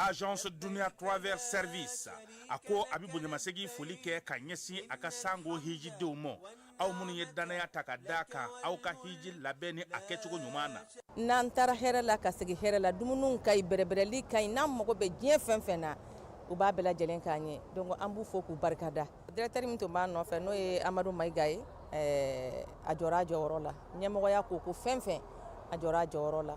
Agence Dunia Travel Service a ko a bɛ bonyamasegin foli kɛ ka ɲɛsin a ka sango hijidenw ma, aw minnu ye dannaya ta ka d'a kan aw ka hiji labɛn ni a kɛcogo ɲuman na. N'an taara hɛrɛ la ka segin hɛrɛ la, dumuniw ka ɲi, bɛrɛbɛrɛli ka ɲi, n'an mago bɛ diɲɛ fɛn fɛn na, u b'a bɛɛ lajɛlen k'an ye donc an b'u fo k'u barikada. Directeur min tun b'a nɔfɛ n'o ye Amadu Mayiga ye, ɛɛ a jɔra a jɔyɔrɔ la, ɲɛmɔgɔya ko ko fɛn fɛn a jɔra a jɔyɔrɔ la,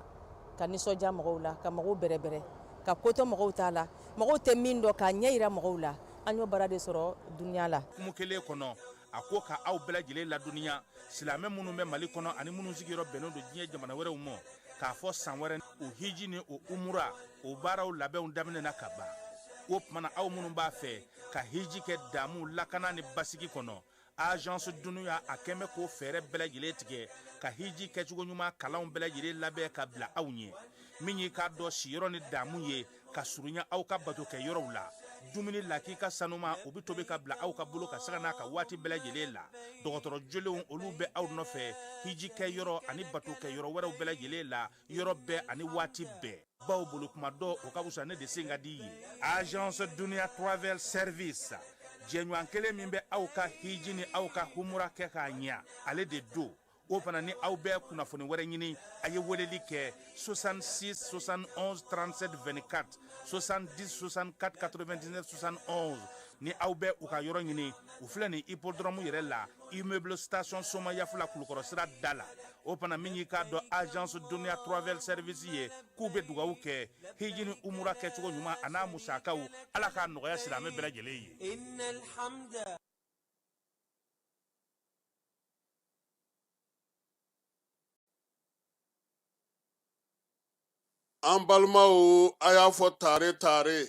ka nisɔndiya mɔgɔw la, ka mɔgɔw bɛrɛbɛrɛ, ka ko to mɔgɔw ta la, mɔgɔw tɛ min dɔn k'a ɲɛ jira mɔgɔw la, an y'o baara de sɔrɔ Dunia la. Hukumu kelen kɔnɔ, a ko ka aw bɛɛ lajɛlen ladɔnniya silamɛ minnu bɛ Mali kɔnɔ ani minnu sigiyɔrɔ bɛnnen don diɲɛ jamana wɛrɛw ma, k'a fɔ san wɛrɛ o hiji ni o umura o baaraw labɛnw daminɛna ka ban. O tuma na aw minnu b'a fɛ ka hiji kɛ damu lakana ni basigi kɔnɔ, Agence Dunia a kɛn bɛ k'o fɛɛrɛ bɛɛ lajɛlen tigɛ ka hiji kɛcogo ɲuman kalanw bɛɛ lajɛlen labɛn ka bila aw ɲɛ, min y'i k'a dɔn siyɔrɔ ni damu ye ka surunya aw ka batokɛ yɔrɔw la. Dumuni lakika sanuma o bɛ tobi ka bila aw ka bolo ka sanga n'a ka waati bɛɛ lajɛlen la. Dɔgɔtɔrɔ jolenw olu bɛ aw nɔfɛ hiji kɛ yɔrɔ ani batokɛ yɔrɔ wɛrɛw bɛɛ lajɛlen la, yɔrɔ bɛɛ ani waati bɛɛ. Baw bolo kuma dɔ o ka fisa ne de sen ka di ye. Agence Dunia Travel Service, jɛɲɔgɔn kelen min bɛ aw ka hiji ni aw ka humura kɛ k'a ɲɛ, ale de don. O fana ni aw bɛ kunnafoni wɛrɛ ɲini, a ye weleli kɛ 66 71 37 24, 70 64 99 71. Ni aw bɛ u ka yɔrɔ ɲini, u filɛ nin hippodrome yɛrɛ la, immeuble station Somayafula Kulukɔrɔ sira da la. O fana min y'i k'a dɔn agence Dunia Travel Service ye, k'u bɛ dugawu kɛ hiji ni umura kɛcogo ɲuman a n'a musakaw, Ala k'a nɔgɔya silamɛ bɛɛ lajɛlen ye. An balimaw, a y'a fɔ tare tare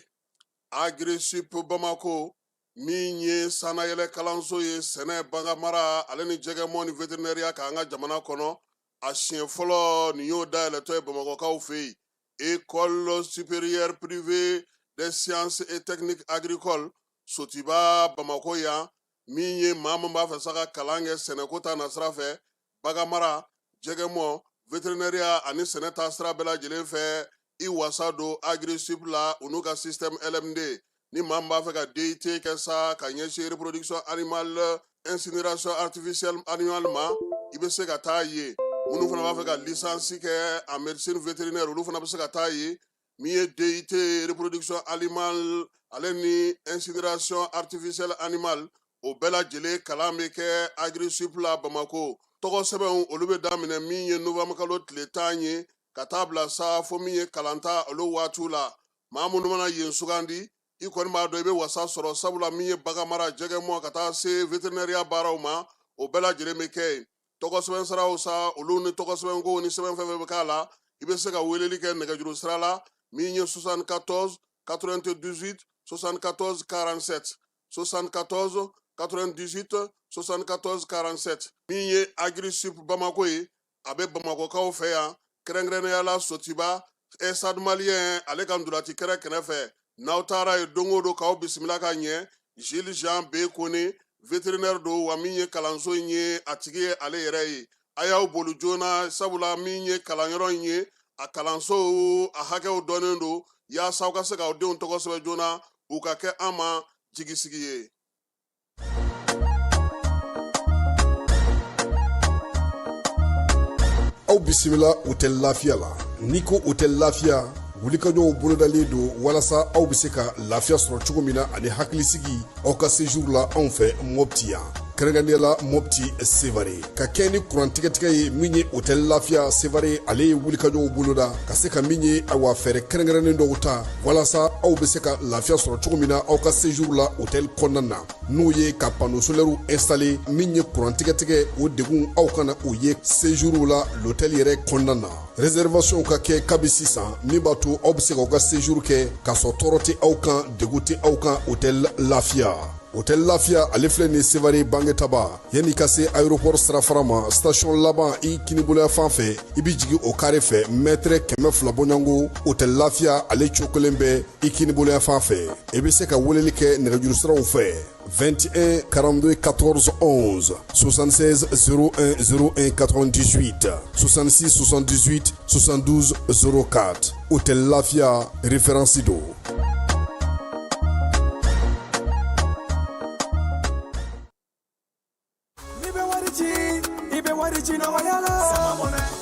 Agrisip Bamako min ye sannayɛlɛ kalanso ye sɛnɛ, baganmara ale ni jɛgɛmɔ ni veterinɛriya kan an ka jamana kɔnɔ, a siɲɛ fɔlɔ nin y'o dayɛlɛtɔ ye Bamakɔkaw fɛ yen. École supérieure privée des sciences et techniques agricoles Sotiba Bamakɔ yan, min ye maa min b'a fɛ sa ka kalan kɛ sɛnɛko ta nasira fɛ, baganmara, jɛgɛmɔ, veterinɛriya ani sɛnɛ ta sira bɛɛ lajɛlen fɛ, i wasa don Agrisip la u n'u ka système LMD. Ni maa min b'a fɛ ka DUT kɛ sa ka ɲɛsin reproduction animale, incinération artificielle animale ma, i bɛ se ka taa yen. Minnu fana b'a fɛ ka licence kɛ en médecine vétérinaire, olu fana bɛ se ka taa yen. Min ye DUT reproduction animale ale ni incinération artificielle animale, o bɛɛ lajɛlen kalan bɛ kɛ Agrisip la Bamakɔ. Tɔgɔ sɛbɛnw olu bɛ daminɛ min ye novembre kalo tile 10 ye ka taa bila sa fo min ye kalanta olu waatiw la. Maa minnu mana yen sugandi, i kɔni b'a dɔn i bɛ wasa sɔrɔ, sabula min ye baganmara, jɛgɛmɔ ka taa se veterinɛriya baaraw ma, o bɛɛ lajɛlen bɛ kɛ yen. Tɔgɔ sɛbɛn siraw sa, olu ni tɔgɔ sɛbɛnkow ni sɛbɛn fɛn fɛn bɛ k'a la, i bɛ se ka weleli kɛ nɛgɛjuru sira la min ye 74 98 74 47, 74 98 74 47. Min ye Agrisip Bamako ye, a bɛ Bamakɔkaw fɛ yan, kɛrɛnkɛrɛnnenya la Sotiba Stade Malien ale ka ntolaci kɛrɛ kɛrɛfɛ. N'aw taara yen don o don k'aw bisimila ka ɲɛ. Gilles Jean B Kone, vétérinaire don, wa min ye kalanso in ye a tigi ye ale yɛrɛ ye. A y'aw boli joona, sabula min ye kalanyɔrɔ in ye, a kalanso a hakɛw dɔnnen don, yaasa aw ka se k'aw denw tɔgɔ sɛbɛn joona, u ka kɛ an ma jigisigi ye. Aw bisimila Hôtel Lafiya la. N'i ko Hôtel Lafiya, wulikajɔw bolodalen don walasa aw bɛ se ka lafiya sɔrɔ cogo min na ani hakilisigi aw ka séjour la anw fɛ Mopti yan, kɛrɛnkɛrɛnnenya la Mopti Sevare, ka kɛ ni kuran tigɛtigɛ ye. Min ye Hôtel Lafiya Sevare, ale ye wulikajɔw boloda ka se ka min ye awa fɛɛrɛ kɛrɛnkɛrɛnnen dɔw ta walasa aw bɛ se ka lafiya sɔrɔ cogo min na aw ka séjour la hôtel kɔnɔna na, n'o ye ka panneau solaire installer. Min ye kuran tigɛtigɛ, o degun aw kana o ye séjour la l'hôtel yɛrɛ kɔnɔna na. Réservation ka kɛ kabi sisan, min b'a to aw bɛ se k'aw ka séjour kɛ k'a sɔrɔ tɔɔrɔ tɛ aw kan, degun tɛ aw kan. Hôtel Lafiya. Hôtel Lafiya ale filɛ nin Sevare Bangetaba yanni ka se aéroport sirafara ma station laban i kiniboloya fan fɛ i bɛ jigin o kare fɛ mɛtɛrɛ 200 bɔɲɔgɔnko Hôtel Lafiya ale cokolen bɛ i kiniboloya fan fɛ i bɛ se ka weleli kɛ nɛgɛjuru siraw fɛ 21 42 14 11 76 01 01 98 66 78 72 04 Hôtel Lafiya référence don. N'i bɛ wari ci i bɛ wari ci nɔgɔya la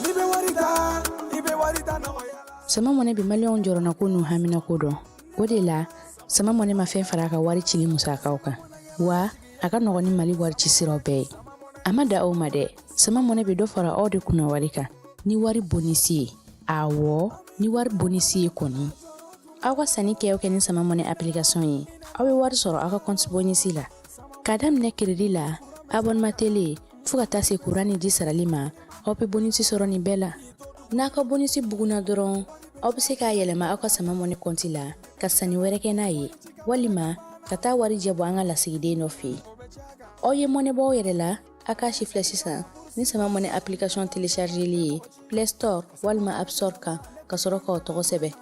n'i bɛ wari ta i bɛ wari ta nɔgɔya la. Sama Money bɛ maliyɛnw jɔrɔnako n'u haminako dɔn. O de la, Sama Money ma fɛn fara a ka wari cili musakaw kan. Wa a ka nɔgɔn ni Mali wari ci siraw bɛɛ ye. A ma dan o ma dɛ, Sama Money bɛ dɔ fara aw de kunna wari kan ni wari bonisi ye. Awɔ, ni wari bonisi ye kɔni. Aw ka sanni kɛ o kɛ ni Sama Money application ye, aw bɛ wari sɔrɔ aw ka compte bonus la. K'a daminɛ crédit la, abonnement télé fo ka taa se courant ni ji sarali ma, aw bɛ bonus sɔrɔ nin bɛɛ la. N'a ka bonus bugunna dɔrɔn, aw bɛ se k'a yɛlɛma aw ka Sama Money compte la ka sanni wɛrɛ kɛ n'a ye, walima ka taa warijɛ bɔ an ka lasigiden dɔ fɛ yen. Aw ye mɔnɛ bɔ aw yɛrɛ la, a k'a sifilɛ sisan ni Sama Money application téléchargeli ye Play Store walima App Store kan ka sɔrɔ k'aw tɔgɔ sɛbɛn.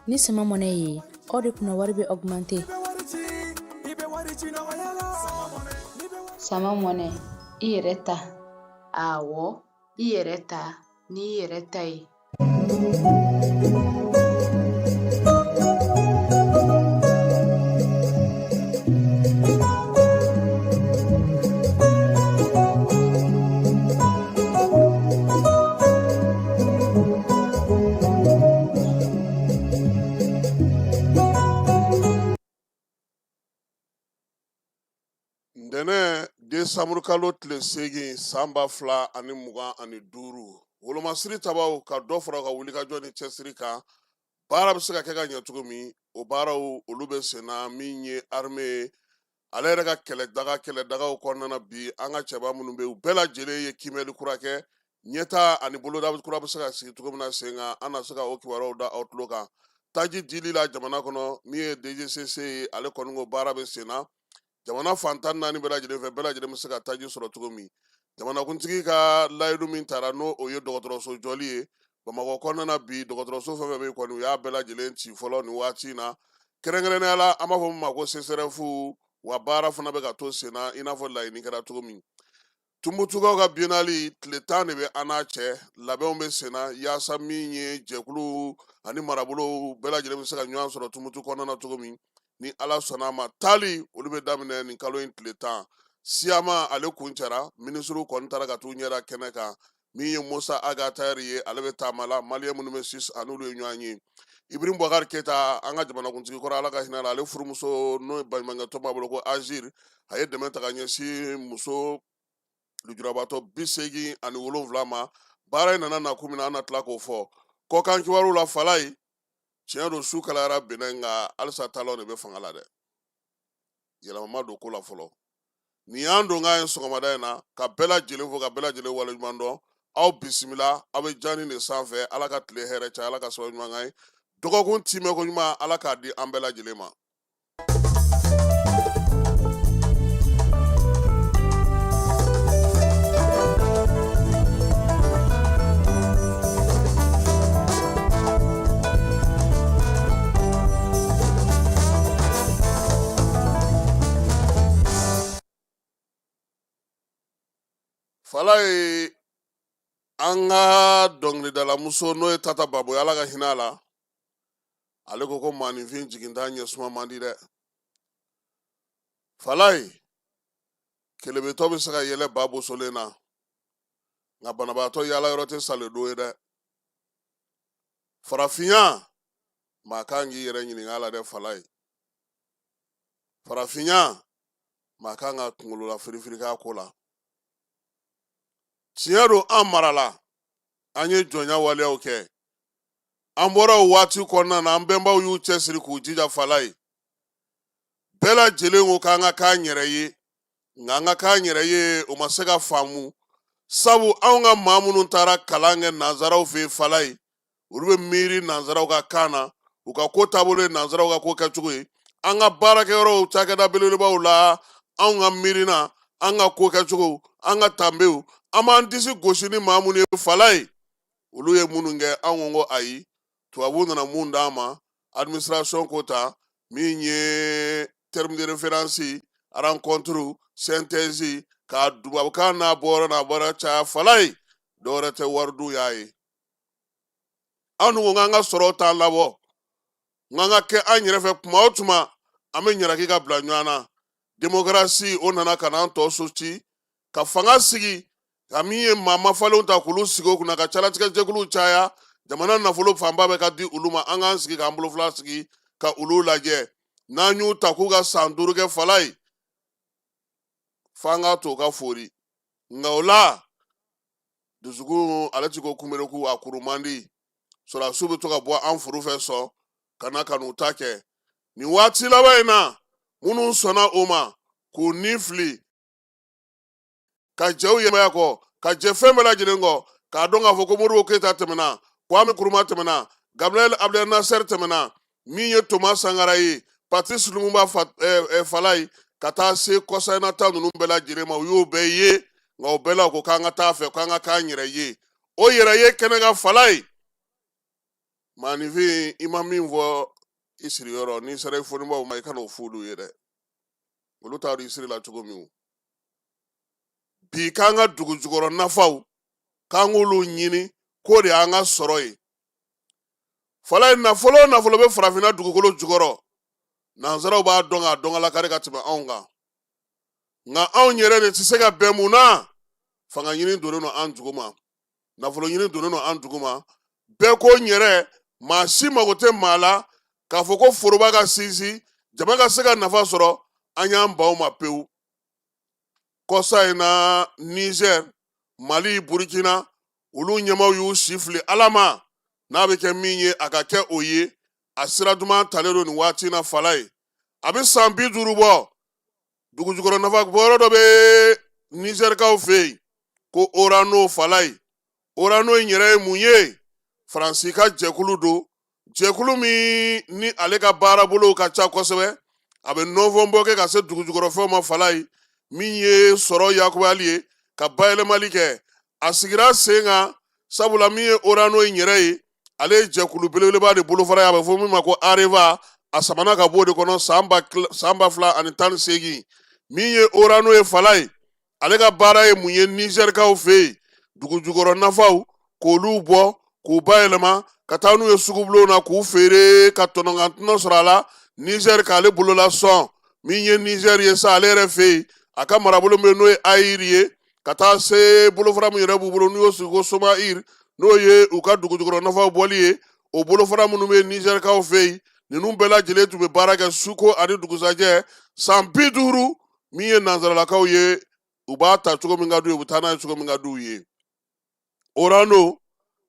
Ni Sama Money ye, aw de kunna wari bɛ augmenter. Sama Money, i yɛrɛ ta. Awɔ, i yɛrɛ ta n'i yɛrɛ ta ye. Ntɛnɛn desanburukalo tile 8 san 2025, wolomasiri tabaw ka dɔ fara u ka wulikajɔ ni cɛsiri kan, baara bɛ se ka kɛ ka ɲɛ cogo min, o baaraw olu bɛ senna. Min ye armée ye, ale yɛrɛ ka kɛlɛdagaw kɔnɔna na bi, an ka cɛba minnu bɛ yen, u bɛɛ lajɛlen ye kiimɛli kura kɛ. Ɲɛta ani boloda kura bɛ se ka sigi cogo min na sen kan, an na se ka o kibaruyaw da aw tulo kan. Taji dili la jamana kɔnɔ, min ye DGCC ye, ale kɔni ko baara bɛ sen na jamana fan 14 bɛɛ lajɛlen fɛ, bɛɛ lajɛlen bɛ se ka taji sɔrɔ cogo min. Jamanakuntigi ka layidu min tara, n'o o ye dɔgɔtɔrɔso jɔli ye Bamakɔ kɔnɔna na bi, dɔgɔtɔrɔso fɛn fɛn bɛ yen kɔni, u y'a bɛɛ lajɛlen ci fɔlɔ nin waati in na. Kɛrɛnkɛrɛnnenya la, an b'a fɔ min ma ko CSRéf, wa baara fana bɛ ka to sen na i n'a fɔ laɲini kɛra cogo min. Tumutukaw ka biennale tile 10 de bɛ an n'a cɛ, labɛnw bɛ sen na yaasa min ye jɛkulu ani marabolow bɛɛ lajɛlen bɛ se ka ɲɔgɔn sɔrɔ Tumutu kɔnɔna na cogo min. Ni Ala sɔnna a ma, taali olu bɛ daminɛ nin kalo in tile 10. Siyama ale kuncɛra, minisiriw kɔni taara ka t'u ɲɛ da kɛnɛ kan. Min ye Musa Ag Attaher ye, ale bɛ taama la, maliyɛn minnu bɛ Suisse, a n'olu ye ɲɔgɔn ye. Ibrahim Boubacar Keita, an ka jamanakuntigi kɔrɔ, Ala ka hinɛ la, ale furumuso n'o ye baɲumankɛ tɔn b'a bolo ko Agir, a ye dɛmɛ ta ka ɲɛsin muso lujurabatɔ 87 ma. Baara in nana nakun min na, an na tila k'o fɔ kɔkan kibaru la. Falaye, tiɲɛ don, su kalayara Benin, nka halisa Talon de bɛ fanga la dɛ, yɛlɛma ma don ko la fɔlɔ. Nin y'an donkan ye sɔgɔmada in na, ka bɛɛ lajɛlen fo, ka bɛɛ lajɛlen waleɲuman dɔn. Aw bisimila, aw bɛ jani de sanfɛ. Ala ka tile hɛrɛ caya, Ala ka sababu ɲuman k'an ye. Dɔgɔkun timɛko ɲuman, Ala k'a di an bɛɛ lajɛlen ma. Falaye, an ka dɔnkilidalamuso n'o ye Tata Babo ye, Ala ka hinɛ a la, ale ko ko maaninfin jigintan ɲɛ suma man di dɛ. Falaye, kelebetɔ bɛ se ka yɛlɛ ba bosolen na, nka banabaatɔ yaala yɔrɔ tɛ saledon ye dɛ. Farafinya, maa kan k'i yɛrɛ ɲininka a la dɛ. Falaye, farafinya, maa kan ka kunkolola firifiri k'a ko la. Tiɲɛ don, an marala, an ye jɔnya waleyaw kɛ, an bɔra o waati kɔnɔna na, an bɛnbaw y'u cɛsiri k'u jija. Falaye, bɛɛ lajɛlen ko k'an ka k'an yɛrɛ ye, nka an ka k'an yɛrɛ ye, o ma se ka faamu, sabu anw ka maa minnu taara kalan kɛ nanzaraw fɛ yen, Falaye, olu bɛ miiri nanzaraw ka kan na, u ka ko taabolo ye nanzaraw ka ko kɛcogo ye. An ka baarakɛyɔrɔw, cakɛda belebelebaw la, Anw ka miirina, an ka ko kɛcogo, an ka tanbew, an b'an disi gosi ni maa minnu ye falaye, olu ye minnu kɛ, anw ko ayi. Tubabu nana mun d'an ma? Administration ko ta min ye terme de référence, rencontre, synthèse, k'a tubabukan n'a bɔra n'a bɔra caya falaye, dɔwɛrɛ tɛ, wari dun y'a ye. Anw dun ko k'an ka sɔrɔ t'an labɔ, nk'an ka kɛ an yɛrɛ fɛ. Tuma o tuma an bɛ ɲaraki ka bila ɲɔgɔn na. Demokarasi o nana ka n'an tɔ so ci ka fanga sigi, ka min ye maa mafalenw ta k'olu sigi o kunna, ka calatigɛ jɛkuluw caya, jamana nafolo fanba bɛ ka di olu ma. An k'an sigi k'an bolo fila sigi ka olu lajɛ. N'an y'u ta k'u ka san 5 kɛ falaye, f'an k'a to u ka fori. Nka o la dusukun ale ti ko kunbereku, a kuru man di. Sɔrɔdasiw bɛ to ka bɔ an furu fɛ sɔn ka na ka n'u ta kɛ. Nin waati laban in na, minnu sɔnna o ma k'u ni fili ka jɛ u yɛmaya kɔ, ka jɛ fɛn bɛɛ lajɛlen kɔ, k'a dɔn k'a fɔ ko Modibo Keyita tɛmɛna, Kwame Nkrumah tɛmɛna, Gabriel Abdel Nasser tɛmɛna, min ye Thomas Sankara ye, Patrice Lumumba falaye, ka taa se kɔsayina ta ninnu bɛɛ lajɛlen ma, u y'o bɛɛ ye. Nka o bɛɛ la, u ko k'an ka taa fɛ, k'an ka k'an yɛrɛ ye. O yɛrɛ ye kɛnɛ kan falaye, maaninfin, i ma min fɔ i siriyɔrɔ, n'i sera i fonibaw ma, i kana o f'olu ye dɛ. Olu t'a dɔn i sirila cogo min. O bi k'an ka dugu jukɔrɔ nafaw, k'an k'olu ɲini, k'o de y'an ka sɔrɔ ye falaye. Nafolo o nafolo bɛ farafinna dugukolo jukɔrɔ, nansaraw b'a dɔn k'a dɔn ka lakari ka tɛmɛ anw kan. Nka anw yɛrɛ de tɛ se ka bɛn. Mun na? Fanga ɲini donnen don an duguma, nafolo ɲini donnen don an duguma. Bɛɛ ko n yɛrɛ, maa si mago tɛ maa la k'a fɔ ko foroba ka sinsin, jama ka se ka nafa sɔrɔ. An y'an ban o ma pewu. Kɔsa in na, Niger, Mali, Burkina, olu ɲɛmaaw y'u si fili Ala ma, n'a bɛ kɛ min ye, a ka kɛ o ye. A sira duman talen don nin waati in na falaye. A bɛ san 50 bɔ, dugujukɔrɔ nafa bɔyɔrɔ dɔ bɛ Nizɛrikaw fɛ yen ko Orano falaye. Orano in yɛrɛ ye mun ye? Faransi ka jɛkulu don, jɛkulu min ni ale ka baarabolow ka ca kosɛbɛ. A bɛ nɔnfɔnbɔ kɛ ka se dugujukɔrɔfɛnw ma falaye, min ye sɔrɔ yakubali ye, ka bayɛlɛmali kɛ. A sigira sen kan sabula min ye Orano in yɛrɛ ye, ale ye jɛkulu belebeleba de bolofara ye, a bɛ fɔ min ma ko Areva. A samana ka bɔ o de kɔnɔ san 2018. Min ye Orano ye falaye, ale ka baara ye mun ye Nizɛrikaw fɛ yen? Dugujukɔrɔ nafaw, k'olu bɔ k'u bayɛlɛma ka taa n'u ye sugubulonw na k'u feere ka tɔnɔkan tɔnɔ sɔrɔ a la. Nizɛri k'ale bolola sɔn. Min ye Nizɛri ye sa, ale yɛrɛ fɛ yen, a ka marabolo min n'o ye Ayiri ye, ka taa se bolofara min yɛrɛ b'u bolo n'u y'o sigi ko Somaïr, n'o ye u ka dugujukɔrɔ nafaw bɔli ye, o bolofara minnu bɛ Nizɛrikaw fɛ yen, ninnu bɛɛ lajɛlen tun bɛ baara kɛ suko ani dugusajɛ san 50. Min ye nansaralakaw ye, u b'a ta cogo min ka d'u ye, u bɛ taa n'a ye cogo min ka d'u ye. Orano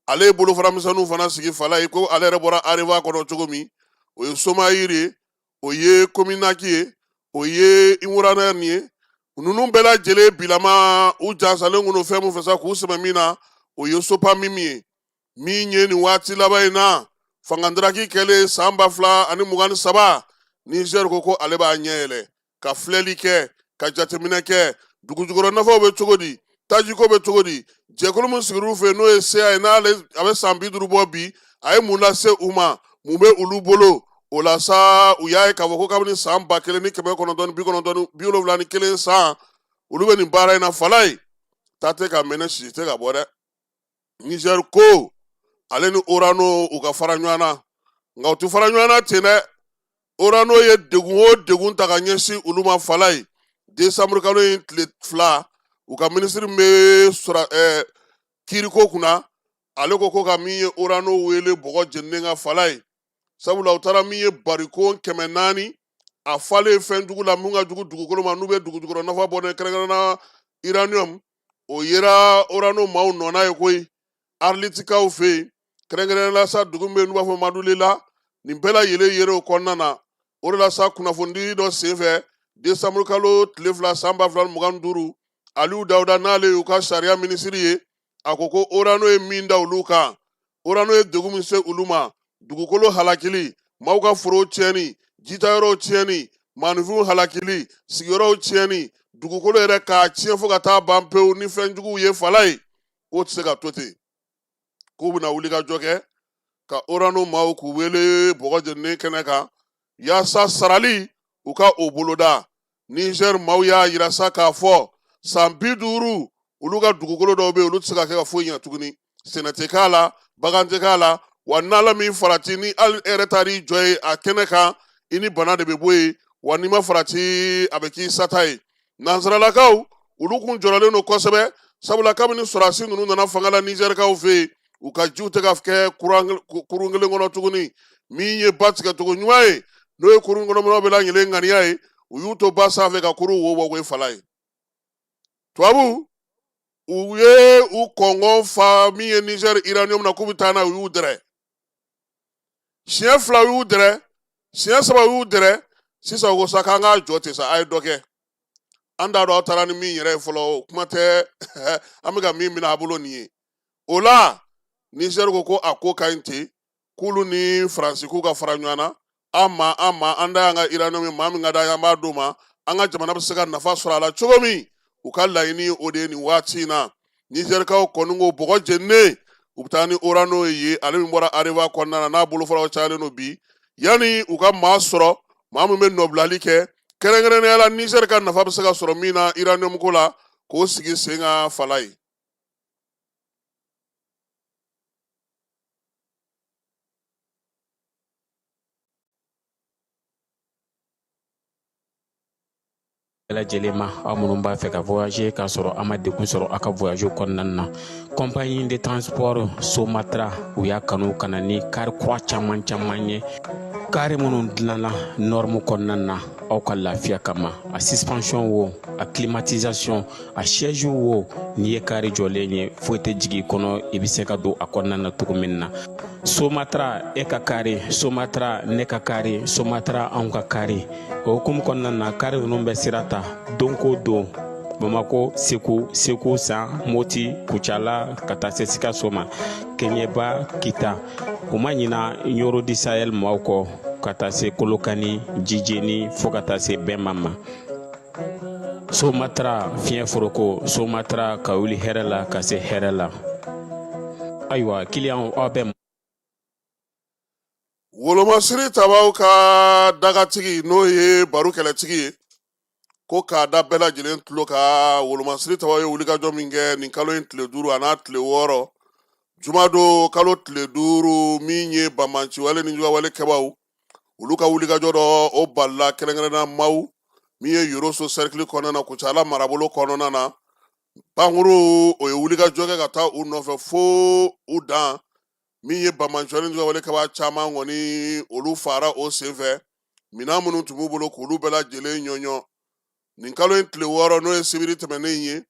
ale ye bolofara misɛnninw fana sigi falaye, ko ale yɛrɛ bɔra Areva kɔnɔ cogo min, o ye Somaïr ye, o ye Cominak ye, o ye Imouraren ye. Ninnu bɛɛ lajɛlen bilama, u jansalen kun don fɛn min fɛ sa, k'u sɛmɛ min na, o ye Sopamim ye. Min ye nin waati laban in na, fangandaraki kɛlen san 2023, Nizɛri ko ko ale b'a ɲɛ yɛlɛ ka filɛli kɛ, ka jateminɛ kɛ, dugujukɔrɔ nafaw bɛ cogo di, tajiko bɛ cogo di. Jɛkulu min sigir'u fɛ, n'o ye CA ye, n'ale a bɛ san 50 bɔ bi, a ye mun lase u ma, mun bɛ olu bolo o la sa? U y'a ye k'a fɔ ko kabini san 1971 san, olu bɛ nin baara in na falaye, ta tɛ ka mɛnɛ, sisi tɛ ka bɔ dɛ. Niger ko ale ni Orano u ka fara ɲɔgɔn na, nka u tɛ fara ɲɔgɔn na ten dɛ. Orano ye degun o degun ta ka ɲɛsin olu ma falaye, desanburu kalo in tile 2, u ka minisiri min bɛ sɔrɔ kiiriko kunna, ale ko ko ka min ye Orano wele bɔgɔ jeninen kan falaye, sabula u taara min ye bariko 400 a falen fɛn jugu la min ka jugu dugukolo ma, n'u bɛ dugujukɔrɔ nafa bɔ, kɛrɛnkɛrɛnnenya uranium. O yera Orano maaw nɔna ye koyi, Arlitikaw fɛ yen, kɛrɛnkɛrɛnnenya la sa, dugu min bɛ yen n'u b'a fɔ Madulila. Nin bɛɛ lajɛlen yera o kɔnɔna na. O de la sa, kunnafonidi dɔ senfɛ desanburu kalo tile 2 san 2025, Aliyu Dawuda, n'ale y'u ka sariya minisiri ye, a ko ko Orano ye min da olu kan, Orano ye degun min se olu ma, dugukolo halakili, maaw ka foro tiɲɛni, jitayɔrɔw tiɲɛni, Maaninfinw halakili, sigiyɔrɔw tiɲɛni, dugukolo yɛrɛ k'a tiɲɛ fo ka taa ban pewu ni fɛnjuguw ye fala ye, k'o tɛ se ka to ten. K'u bɛna wulikajɔ kɛ ka Orano maaw k'u wele bɔgɔ jeninen kɛnɛ kan yaasa sarali u ka o boloda. Niger maaw y'a yira sa k'a fɔ san 50 olu ka dugukolo dɔw bɛ yen, olu tɛ se ka kɛ ka foyi ɲɛ tuguni, sɛnɛ tɛ k'a la, bagan tɛ k'a la, wa n'ala m'i farati, ni hali e yɛrɛ taar'i jɔ yen a kɛnɛ kan, i ni bana de bɛ bɔ yen, wa n'i ma farati a bɛ k'i sata ye. Nansaralakaw olu kun jɔrɔlen don kosɛbɛ, sabula kabini sɔrɔdasi ninnu nana fanga la Nizɛrikaw fɛ yen, u ka jiw tɛ ka kɛ kurun kelen kɔnɔ tuguni. Min ye ba tigɛcogo ɲuman ye, n'o ye kurun kɔnɔmɔgɔw bɛɛ lajɛlen ŋaniya ye, u y'u to ba sanfɛ ka kurun wo bɔ k'o ye fala ye. Tubabu u ye u kɔngɔn fa min ye Nizɛri uranium na k'u bɛ taa n'a ye, u y'u dɛrɛ siɲɛ 2, u y'u dɛrɛ siɲɛ 3, u y'u dɛrɛ. Sisan u ko sa k'an k'a jɔ ten sa, a ye dɔ kɛ, an t'a dɔn aw taara ni min yɛrɛ ye fɔlɔ, kuma tɛ an bɛ ka min minɛ a bolo nin ye. O la Nizɛri ko ko a ko ka ɲi ten, k'olu ni Faransi k'u ka fara ɲɔgɔn na, an ma an ma an da y'an ka uranium ye, maa min ka d'an ye an b'a d'o ma, an ka jamana bɛ se ka nafa sɔrɔ a la cogo min. U ka laɲini o de ye nin waati in na. Nizɛrikaw kɔni ko bɔgɔ jeninen, u bɛ taa ni Orano ye, ale min bɔra Areva kɔnɔna na, n'a bolofaraw cayalen don bi, yanni u ka maa sɔrɔ, maa min bɛ nɔbilali kɛ, kɛrɛnkɛrɛnnenya la Nizɛri ka nafa bɛ se ka sɔrɔ min na uranium ko la, k'o sigi sen kan fala ye. Bɛɛ lajɛlen ma, aw minnu b'a fɛ ka voyager k'a sɔrɔ a ma degun sɔrɔ aw ka voyage kɔnɔna na, compagnie de transport Somatra u y'a kanu ka na ni kari kura caman caman ye, kari minnu dilanna norme kɔnɔna na aw ka lafiya kama. A suspension wo, a climatisation, a siège wo, n'i ye kari jɔlen ye, foyi tɛ jigin i kɔnɔ, i bɛ se ka don a kɔnɔna na cogo min na. Somatra e ka kari, Somatra ne ka kari, Somatra anw ka kari. O hukumu kɔnɔna na, kari ninnu bɛ sira ta don ko don Bamako, Segu, Segu San, Moti, Kucala, ka taa se Sikaso ma, Kɛɲɛba, Kita. U ma ɲina Ɲoro du Sahel maaw kɔ, ka taa se Kolokani, Jijeni, fo ka taa se Bɛnma ma. Somatra fiɲɛ foroko, Somatra ka wuli hɛrɛ la ka se hɛrɛ la. Ayiwa kiliyanw, aw bɛ Wolomasiri tabaw ka dagatigi, n'o ye baro kɛlɛtigi ye, ko k'a da bɛɛ lajɛlen tulo kan, wolomasiri tabaw ye wulikajɔ min kɛ nin kalo in tile 5 a n'a tile 6, jumadon kalo tile 5, min ye banbaanciwale ni jugawale kɛbaw olu ka wulikajɔ dɔ, o balila kɛrɛnkɛrɛnna maaw min ye Yoroso sɛrikili kɔnɔna na, Kucala marabolo kɔnɔna na, pankuru o ye wulikajɔ kɛ ka taa u nɔfɛ fo u dan. Min ye banbaanciwale ni jugawale kɛbaa caman kɔni, olu faara o senfɛ, minɛn minnu tun b'u bolo k'olu bɛɛ lajɛlen ɲɔɲɔ. Nin kalo in tile 6, n'o ye sibiri tɛmɛnen ye,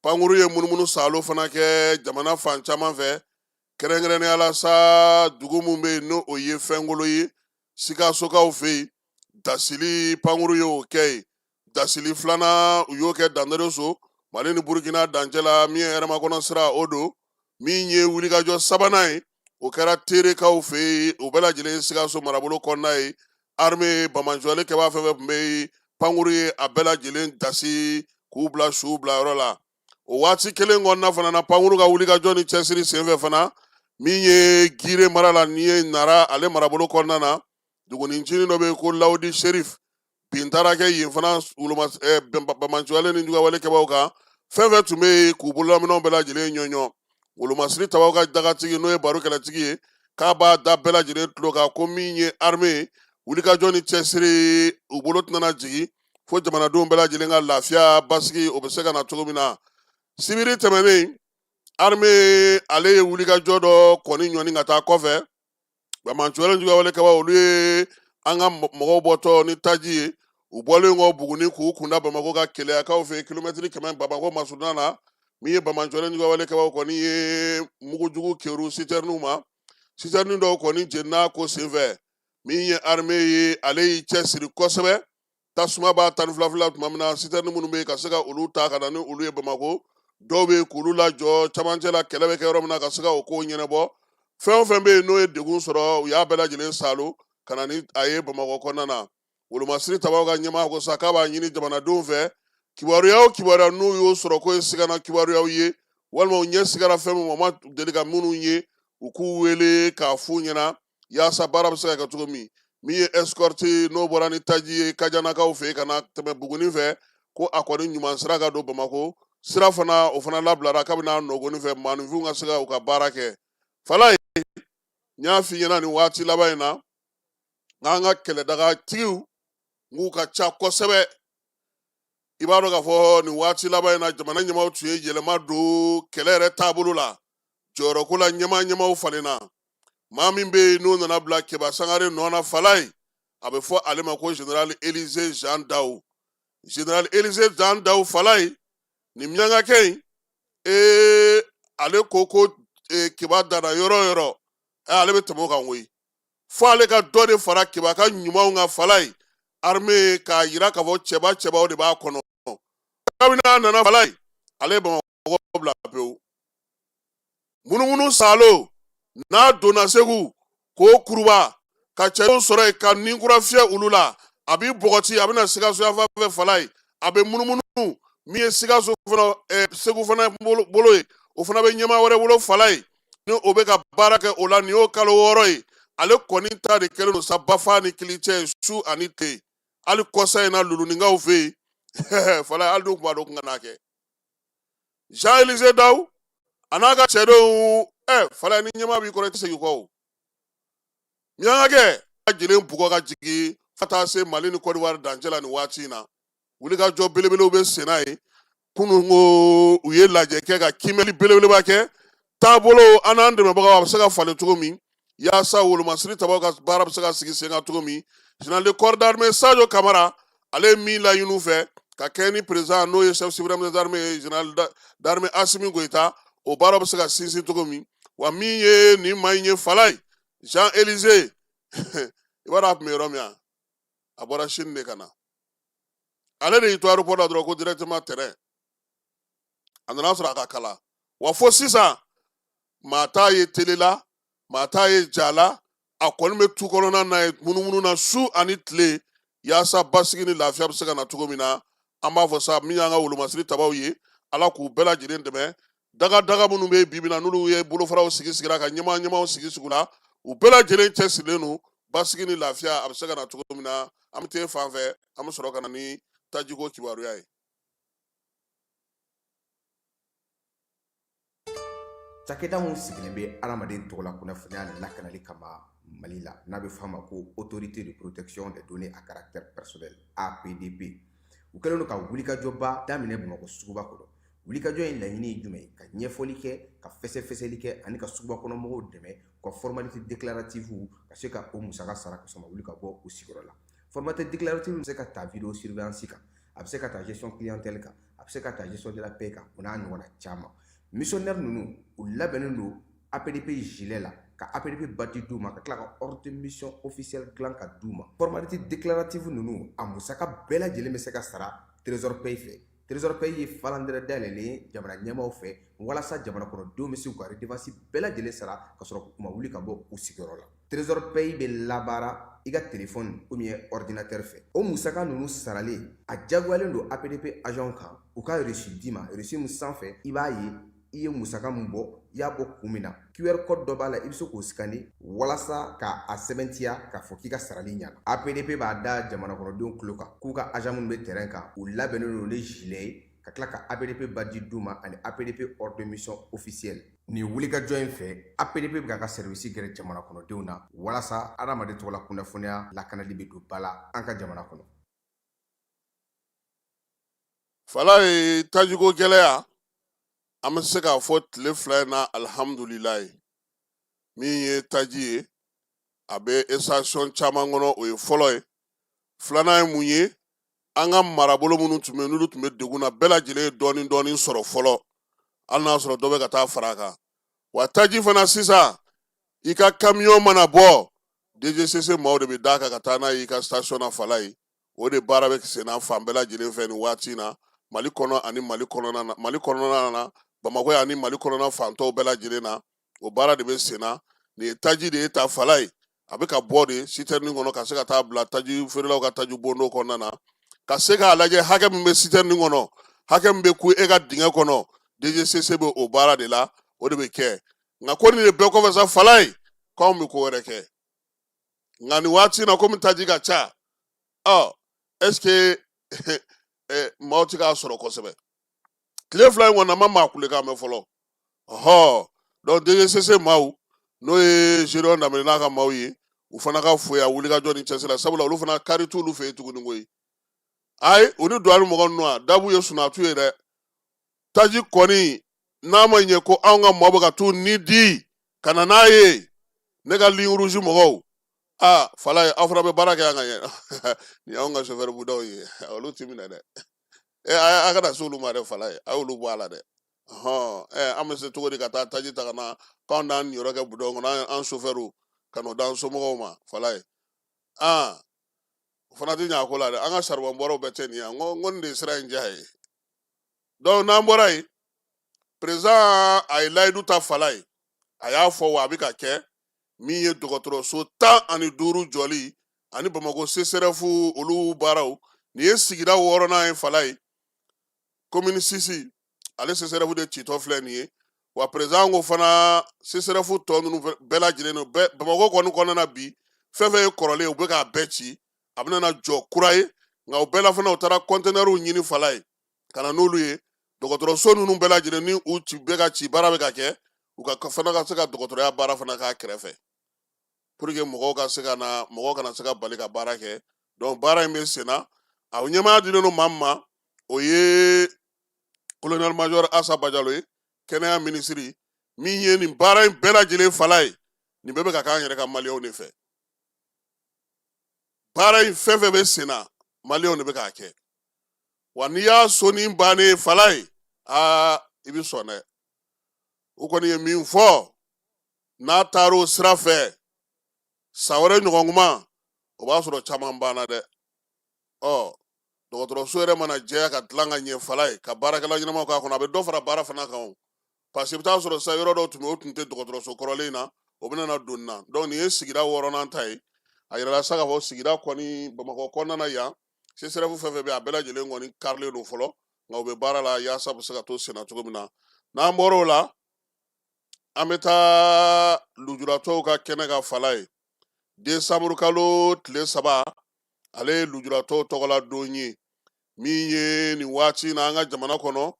pankuru ye munumunu saalo fana kɛ jamana fan caman fɛ, kɛrɛnkɛrɛnnenya la sa dugu min bɛ yen n'o o ye Fɛnkolo ye Sikasokaw fɛ yen, dasili pankuru y'o kɛ yen. Dasili filanan u y'o kɛ Dandereso, Mali ni Burukina dancɛ la, min ye hɛrɛmakɔnɔ sira o don. Min ye wulikajɔ sabanan ye, o kɛra Terekaw fɛ yen, o bɛɛ lajɛlen ye Sikaso marabolo kɔnɔna ye. Armée banbaanciwale kɛbaa fɛn fɛn tun bɛ yen, pankuru ye a bɛɛ lajɛlen dasi k'u bila suw bila yɔrɔ la. O waati kelen kɔnɔna fana na, pankuru ka wulikajɔ ni cɛsiri senfɛ fana, min ye Gire mara la, ni ye Nara ale marabolo kɔnɔna na, dugunincinin dɔ bɛ yen ko Lawudi Serif, bin taara kɛ yen fana woloma banbaanciwale ni jugawale kɛbaaw kan, fɛn fɛn tun bɛ yen k'u bololaminɛnw bɛɛ lajɛlen ɲɔɲɔ. Wolomasiri tabaw ka dagatigi, n'o ye baro kɛlɛtigi ye, k'a b'a da bɛɛ lajɛlen tulo kan ko min ye armée wulikajɔ ni cɛsiri, u bolo tɛna jigin fo jamanadenw bɛɛ lajɛlen ka lafiya basigi o bɛ se ka na cogo min na. Sibiri tɛmɛnen, armée ale ye wulikajɔ dɔ kɔni ɲɔni ka taa kɔfɛ. Banbaanciwale jugawale kɛbaa olu ye an ka mɔgɔw bɔtɔ ni taji ye, u bɔlen kɔ Buguni k'u kunda Bamakɔ ka Keleyakaw fɛ kilomɛtiri 100 Bamakɔ masurunna na, min ye banbaanciwale jugawale kɛbaaw kɔni ye mugujugu keru sitɛriniw ma. Sitɛrini dɔw kɔni jenina ko senfɛ. Min ye armée ye, ale y'i cɛsiri kosɛbɛ, tasuma b'a 12 fila tuma min na, sitɛrini minnu bɛ yen ka se ka olu ta ka na ni olu ye Bamakɔ, dɔw bɛ yen k'olu lajɔ camancɛ la, kɛlɛ bɛ kɛ yɔrɔ min na ka se ka o kow ɲɛnabɔ. Fɛn o fɛn bɛ yen n'o ye degun sɔrɔ, u y'a bɛɛ lajɛlen saalo ka na ni a ye Bamakɔ kɔnɔna na. Wolomasiri tabaw ka ɲɛmaa ko sa k'a b'a ɲini jamanadenw fɛ, kibaruya o kibaruya n'u y'o sɔrɔ k'o ye sigana kibaruyaw ye, walima u ɲɛ sigara fɛn min ma, u ma deli ka minnu ye, u k'u wele k'a f'u ɲɛna yaasa baara bɛ se ka kɛ cogo min. Min ye escorte n'o bɔra ni taji ye Kajanakaw fɛ yen ka na tɛmɛ Buguni fɛ, ko a kɔni ɲuman sira ka don Bamakɔ sira fana, o fana labilara kabini a nɔgɔni fɛ, maaninfinw ka se ka u ka baara kɛ. Falaye, n y'a f'i ɲɛna nin waati laban in na n'an ka kɛlɛdagatigiw k'u ka ca kosɛbɛ. I b'a dɔn k'a fɔ nin waati laban in na jamana ɲɛmaaw tun ye yɛlɛma don kɛlɛ yɛrɛ taabolo la, jɔyɔrɔko la, ɲɛmaa ɲɛmaaw falenna. Maa min bɛ yen n'o nana bila Keba Sangare nɔ na, Falaye, a bɛ fɔ ale ma ko général Élisée Jean Daou. Général Élisée Jean Daou, Falaye, nin miyankakɛ in, ee ale ko ko Keba danna yɔrɔ o yɔrɔ, ale bɛ tɛmɛ o kan koyi, fo ale ka dɔ de fara Keba ka ɲumanw kan. Falaye, armée k'a yira k'a fɔ cɛba cɛbaw de b'a kɔnɔ. Kabini a nana, Falaye, ale ye Bamakɔ bila pewu. Munumunu salo n'a donna Segu k'o kuruba ka cɛw sɔrɔ yen ka ninkura fiyɛ olu la, a b'i bɔgɔti, a bɛna Sikaso yanfan fɛ. Falaye, a bɛ munumunu. Min ye Sikaso fana, Segu fana bolo ye, o fana bɛ ɲɛmaa wɛrɛ bolo. Falaye, ni o bɛ ka baara kɛ o la, nin y'o kalo 6 ye. Ale kɔni ta de kɛlen don sa bafa ni kilicɛ ye su ani tile. Hali kɔsa in na Luluninkaw fɛ yen, Falaye, hali n'u tun b'a dɔn, u tun kan'a kɛ. Jean Élisée Daou a n'a ka cɛdenw, Falaye, ni ɲɛmaa b'i kɔrɔ, i tɛ segin kɔ. O miyankakɛ lajɛlen bugɔ ka jigin fo taa se Mali ni Côte d'Ivoire dancɛ la. Nin waati in na, wulikajɔ belebelew bɛ senna yen. Kunun ko u ye lajɛ kɛ ka kiimɛli belebeleba kɛ taabolo an n'an dɛmɛbagaw, a bɛ se ka falen cogo min, yaasa wolomasiri tabaw ka baara bɛ se ka sigi sen kan cogo min. Général de corps d'armée Sadio Kamara, ale ye min laɲini u fɛ ka kɛ ni président n'o ye chef suprême des armées ye, général d'armée Assimi Goïta, o baara bɛ se ka sinsin cogo min. Wa min ye nin maa in ye, Falaye, Jean Élisée, i b'a dɔn a tun bɛ yɔrɔ min, a bɔra Chine de ka na. Ale de y'i to aéroport la dɔrɔn ko directement terrain. A nana sɔrɔ a ka kala wa fo sisan maa t'a ye télé la, maa t'a ye ja la. A kɔni bɛ tu kɔnɔna na ye munumunu na su ani tile, yaasa basigi ni lafiya bɛ se ka na cogo min na. An b'a fɔ sa, min y'an ka wolomasiri tabaw ye, Ala k'u bɛɛ lajɛlen dɛmɛ. Daga daga minnu bɛ bi bi na, n'olu ye bolofaraw sigi sigira ka ɲɛmaa ɲɛmaaw sigi sigi la, u bɛɛ lajɛlen cɛsirilen don basigi ni lafiya a bɛ se ka na cogo min na. An bɛ t'e fan fɛ, an bɛ sɔrɔ ka na ni tajiko kibaruya ye. Cakɛda min sigilen bɛ adamaden tɔgɔla kunnafoniya lakanali kama Mali la, n'a bɛ f'a ma ko Autorité de protection des données à caractère personnel, APDP, u kɛlen don ka wulikajɔba daminɛ Bamakɔ suguba kɔnɔ. Wulikajɔ in laɲini ye jumɛn ye? Ka ɲɛfɔli kɛ, ka fɛsɛfɛsɛli kɛ ani ka suguba kɔnɔ mɔgɔw dɛmɛ u ka formalité déclarative ka se ka o musaka sara ka sɔrɔ ma wuli ka bɔ u sigiyɔrɔ la. Formalité déclarative bɛ se ka ta vidéo surveillance kan, a bɛ se ka ta gestion clientèle kan, a bɛ se ka ta gestion de la paie kan, o n'a ɲɔgɔnna caman. Missionnaire ninnu, u labɛnnen don APDP gilet la, ka APDP badge d'u ma, ka tila ka ordre de mission officiel dilan ka d'u ma. Formalité déclarative ninnu, a musaka bɛɛ lajɛlen bɛ se ka sara Trésor Pay fɛ. Trésor Pay ye falandɛrɛ dayɛlɛlen ye jamana ɲɛmaaw fɛ walasa jamana kɔnɔdenw bɛ se k'u ka redevance bɛɛ lajɛlen sara ka sɔrɔ u ma wuli ka bɔ u sigiyɔrɔ la. Trésor Pay bɛ labaara i ka téléphone ou bien ordinateur fɛ. O musaka ninnu saralen, a jagoyalen don APDP agent kan u ka reçu d'i ma, reçu min sanfɛ i b'a ye i ye musaka min bɔ, i y'a bɔ kun min na. QR code dɔ b'a la, i bɛ se k'o scanner walasa k'a sɛbɛntiya k'a fɔ k'i ka sarali ɲana. APDP b'a da jamana kɔnɔdenw tulo kan k'u ka agent minnu bɛ terrain kan, u labɛnnen don ni gilet ye, ka tila ka APDP badge d'u ma ani APDP ordre de mission officiel. Nin wulikajɔ in fɛ, APDP bɛ k'a ka service gɛrɛ jamana kɔnɔdenw na walasa adamaden tɔgɔla kunnafoniya lakanali bɛ don ba la an ka jamana kɔnɔ. Falaye, tajiko gɛlɛya, an bɛ se k'a fɔ tile 2 in na, alihamudulilayi, min ye taji ye, a bɛ station caman kɔnɔ. O ye fɔlɔ ye. Filanan ye mun ye? An ka marabolo minnu tun bɛ yen, n'olu tun bɛ degun na, bɛɛ lajɛlen ye dɔɔnin dɔɔnin sɔrɔ fɔlɔ, hali n'a sɔrɔ dɔ bɛ ka taa fara a kan. Wa taji fana sisan, i ka kamiyɔn mana bɔ, DGCC maaw de bɛ d'a kan ka taa n'a ye i ka station na. Falaye, o de baara bɛ senna fan bɛɛ lajɛlen fɛ nin waati in na, Mali kɔnɔ ani Mali kɔnɔna na, Mali kɔnɔna na, Bamakɔ yan ani Mali kɔnɔna fan tɔw bɛɛ lajɛlen na, o baara de bɛ senna. Nin ye taji de ye ta, Falaye. A bɛ ka bɔ de sitɛrinin kɔnɔ ka se ka taa bila taji feerelaw ka taji bondo kɔnɔna na, ka se k'a lajɛ hakɛ min bɛ sitɛrinin kɔnɔ, hakɛ min bɛ ku e ka dingɛ kɔnɔ. DGCC bɛ o baara de la, o de bɛ kɛ. Nka ko nin de bɛɛ kɔfɛ sa, Falaye, k'anw bɛ ko wɛrɛ kɛ. Nka nin waati in na, komi taji ka ca, ɔ est ce que maaw tɛ k'a sɔrɔ kosɛbɛ? Tile 2 in kɔni, an ma maa kulekan mɛn fɔlɔ. Ɔhɔ, donc DGCC maaw, n'o ye Gédéon Danbɛlɛ n'a ka maaw ye, u fana ka fo ya wulikajɔ ni cɛsiri la, sabula olu fana kari t'olu fɛ yen tuguni koyi. Ayi, u ni douane mɔgɔ ninnu, a dabu ye sunatu ye dɛ. Taji kɔni, n'a ma ɲɛ ko anw ka maaw bɛ ka t'u ni di ka na n'a ye, ne ka ligne rouge mɔgɔw, aa Falaye, aw fana bɛ baara kɛ yan ka ɲɛ. Nin y'anw ka chauffeur budaw ye, olu ti minɛ dɛ. E a kana se olu ma dɛ, Falaye, a y'olu bɔ a la dɛ. Hɔn, ɛ an bɛ se cogo di ka taa taji ta ka na k'anw d'an niyɔrɔ kɛ budɔn kɔnɔ, an chauffeur ka n'o d'an somɔgɔw ma? Falaye, aa o fana tɛ ɲɛ a ko la dɛ. An ka saribɔn bɔrɔw bɛɛ tɛ nin ye. N ko nin de ye sira in diya ye. Donc n'an bɔra yen, président a ye layidu ta, Falaye, a y'a fɔ wa a bɛ ka kɛ. Min ye dɔgɔtɔrɔso 15 jɔli ani Bamakɔ CSRéf olu baaraw, nin ye sigida 6nan ye, Falaye. Commune 6, ale CSRéf de citɔ filɛ nin ye. Wa président ko fana CSRéf tɔ ninnu bɛɛ lajɛlen don bɛɛ Bamakɔ kɔni kɔnɔna na bi, fɛn fɛn ye kɔrɔlen ye, u bɛ k'a bɛɛ ci, a bɛna na jɔ kura ye. Nka o bɛɛ la fana, u taara kɔntenɛriw ɲini, Falaye, ka na n'olu ye. Dɔgɔtɔrɔso ninnu bɛɛ lajɛlen ni u ci bɛ ka ci, baara bɛ ka kɛ, u ka fana ka se ka dɔgɔtɔrɔya baara fana k'a kɛrɛfɛ, pour que mɔgɔw ka se ka na, mɔgɔw kana se ka bali ka baara kɛ. Donc baara in bɛ sen na. A ɲɛmaaya dilen don maa min ma, o ye colonel major Asa Bajalo ye, kɛnɛya minisiri. Min ye nin baara in bɛɛ lajɛlen, Falaye, nin bɛɛ bɛ ka k'an yɛrɛ ka maliyɛnw de fɛ. Baara in fɛn fɛn bɛ sen na, maliyɛnw de bɛ k'a kɛ. Wa n'i y'a soni bannen, Falaye, aa i bɛ sɔn dɛ. U kɔni ye min fɔ, n'a taara o sira fɛ, san wɛrɛ ɲɔgɔn kuma, o b'a sɔrɔ caman banna dɛ. Ɔ dɔgɔtɔrɔso yɛrɛ mana jɛya ka dilan ka ɲɛ, Falaye, ka baarakɛla ɲɛnamaw k'a kɔnɔ, a bɛ dɔ fara baara fana kan o, parce que i bɛ taa sɔrɔ sisan yɔrɔ dɔw tun bɛ, o tun tɛ dɔgɔtɔrɔso kɔrɔlen in na, o bɛna na don na. Donc nin ye sigida 6nan ta ye. A yirala sa k'a fɔ sigida kɔni Bamakɔ kɔnɔna na yan, CSRéf fɛn fɛn bɛ yen, a bɛɛ lajɛlen kɔni karilen don fɔlɔ, nka u bɛ baara la yaasa bɛ se ka to senna cogo min na. N'an bɔra o la, an bɛ taa lujuratɔw ka kɛnɛ kan, Falaye. Desanburu kalo tile 3, ale ye lujuratɔw tɔgɔla don ye. Min ye nin waati in na, an ka jamana kɔnɔ,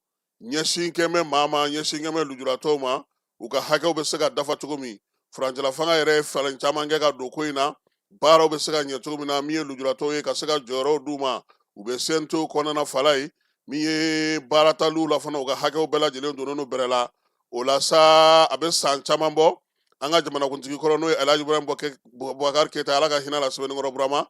ɲɛsin kɛmɛ maa ma, ɲɛsin kɛmɛ lujuratɔw ma, u ka hakɛw bɛ se ka dafa cogo min. Furancɛla fanga yɛrɛ ye fɛɛrɛ caman kɛ ka don ko in na, baaraw bɛ se ka ɲɛ cogo min na. Min ye lujuratɔw ye, ka se ka jɔyɔrɔw d'u ma, u bɛ CNT kɔnɔna, Falaye. Min ye baarataliw la fana, u ka hakɛw bɛɛ lajɛlen donnen don bɛrɛ la. O la sa, a bɛ san caman bɔ, an ka jamanakuntigi kɔrɔ, n'o ye Alhaji Ibrahim Boubacar Keita, Ala ka hinɛ la sɛbɛnnikɔrɔ Burama,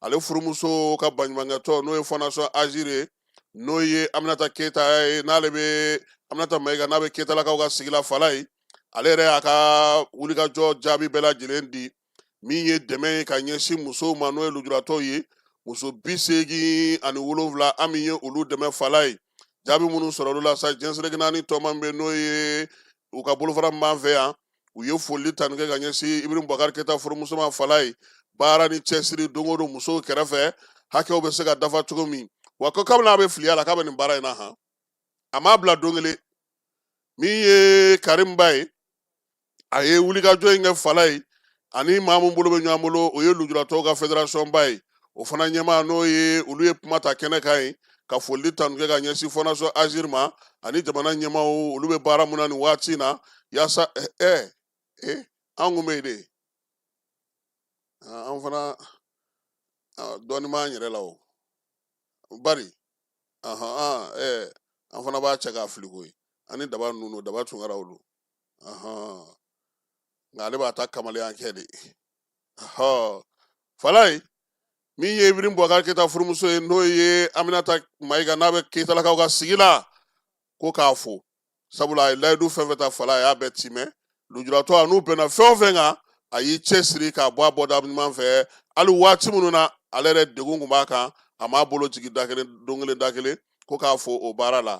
ale furumuso ka baɲumankɛtɔ, n'o ye Fondation Agir ye, n'o ye Aminata Keita ye, n'ale bɛ Aminata Mayiga, n'a bɛ Keyitalakaw ka sigi la, Falaye, ale yɛrɛ y'a ka wulikajɔ jaabi bɛɛ lajɛlen di. Min ye dɛmɛ ye ka ɲɛsin musow ma, n'o ye lujuratɔw ye, muso 87, an min ye olu dɛmɛ, Falaye. Jaabi minnu sɔrɔ olu la sa, diɲɛ seleke naani tɔma min bɛ, n'o ye u ka bolofara min b'an fɛ yan, u ye foli tanu kɛ ka ɲɛsin Ibrahim Boubacar Keita furumuso ma, Falaye, baara ni cɛsiri don o don musow kɛrɛfɛ, hakɛw bɛ se ka dafa cogo min. Wa ko kabini a bɛ filiya la k'a bɛ nin baara in na han, a m'a bila don kelen. Min ye Karim Ba ye, a ye wulikajɔ in kɛ, Falaye, ani maa min bolo bɛ ɲɔgɔn bolo, o ye lujuratɔw ka fédération ba ye, o fana ɲɛmaa, n'o ye olu ye kuma ta kɛnɛ kan ye ka foli tanu kɛ ka ɲɛsin Fondation Agir ma ani jamana ɲɛmaaw, olu bɛ baara mun na nin waati in na yaasa ɛ ɛ an kun bɛ yen de, an fana dɔɔnin b'an yɛrɛ la o bari ahan ɛ an fana b'a cɛ k'a fili koyi. Ani daba ninnu, daba tunkaraw don, nka ale b'a ta kamalenya kɛ de. Falaye, min ye Ibrahim Boubacar Keita furumuso ye, n'o ye Aminata Mayiga, n'a bɛ Keyitalakaw ka sigi la, ko k'a fo, sabula a ye layidu fɛn fɛn ta, Falaye, a y'a bɛɛ timɛ. Lujuratɔ, a n'u bɛnna fɛn o fɛn kan, a y'i cɛsiri k'a bɔ a bɔda ɲuman fɛ. Hali waati minnu na ale yɛrɛ degun tun b'a kan, a m'a bolo jigin da kelen don kelen da kelen. Ko k'a fo o baara la.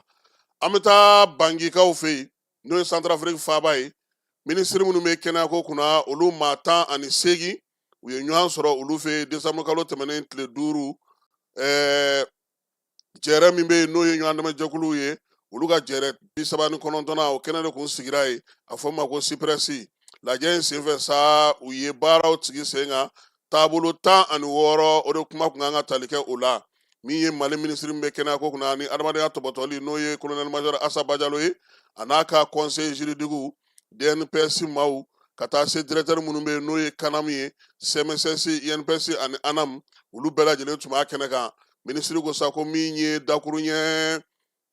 An bɛ taa Bangikaw fɛ yen, n'o ye Centrafrique faaba ye. Minisiri minnu bɛ kɛnɛyako kunna, olu maa 18. U ye ɲɔgɔn sɔrɔ olu fɛ yen décembre kalo tɛmɛnen tile 5. Jɛrɛ min bɛ yen, n'o ye ɲɔgɔn dɛmɛ jɛkuluw ye, olu ka jɛrɛ 39nan, o kɛnɛ de kun sigira yen, a fɔ ma ko CIPRES. Lajɛ in senfɛ sa, u ye baaraw sigi sen kan, taabolo 16, o de kuma kun kan ka tali kɛ o la. Min ye Mali minisiri min bɛ kɛnɛya ko kunna ni adamadenya tɔbɔtɔli, n'o ye colonel major Asa Bajalo ye, a n'a ka conseil juridique, DNPS maaw, ka taa se directeur minnu bɛ yen, n'o ye CANAM ye, CMSS, INPS ani ANAM, olu bɛɛ lajɛlen tun b'a kɛnɛ kan. Minisiri ko sa ko min ye dakuruɲɛ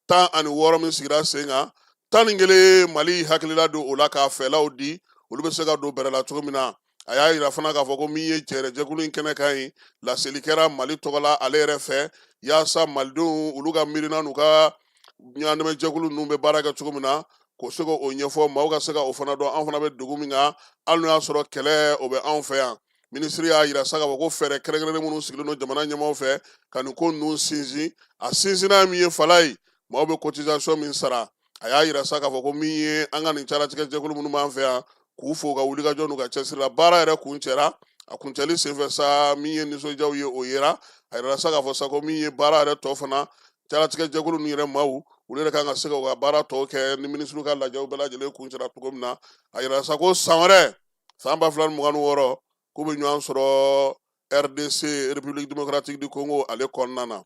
16 min sigira sen kan, 11, Mali hakilila don o la k'a fɛlaw di, olu bɛ se ka don bɛrɛ la cogo min na. A y'a yira fana k'a fɔ ko min ye jɛrɛjɛkulu in kɛnɛ kan ye, laseli kɛra Mali tɔgɔ la ale yɛrɛ fɛ, yaasa malidenw olu ka miirina n'u ka ɲɔgɔndɛmɛjɛkulu ninnu bɛ baara kɛ cogo min na, k'o se k'o ɲɛfɔ maaw ka se ka o fana dɔn. An fana bɛ degun min kan, hali n'o y'a sɔrɔ kɛlɛ o bɛ anw fɛ yan. Minisiri y'a yira sa k'a fɔ ko fɛɛrɛ kɛrɛnkɛrɛnnen minnu sigilen don jamana ɲɛmaaw fɛ ka nin ko ninnu sinsin, a sinsinna min ye fala ye, maaw bɛ cotisation min sara. A y'a yira sa k'a fɔ ko min ye an ka nin calatigɛ jɛkulu minnu b'an fɛ yan, k'u fo ka wulikajɔ n'u ka cɛsiri la. Baara yɛrɛ kuncɛra. A kuncɛli senfɛ sa, min ye nisɔndiyaw ye, o yera. A yirala sa k'a fɔ sa ko min ye baara yɛrɛ tɔ fana, calatigɛ jɛkulu ninnu yɛrɛ maaw, olu yɛrɛ kan ka se ka u ka baara tɔw kɛ ni minisiriw ka lajɛw bɛɛ lajɛlen kuncɛra cogo min na. A yirala sa ko san wɛrɛ, san 2026, k'u bɛ ɲɔgɔn sɔrɔ RDC, République démocratique du Congo, ale kɔnɔna na.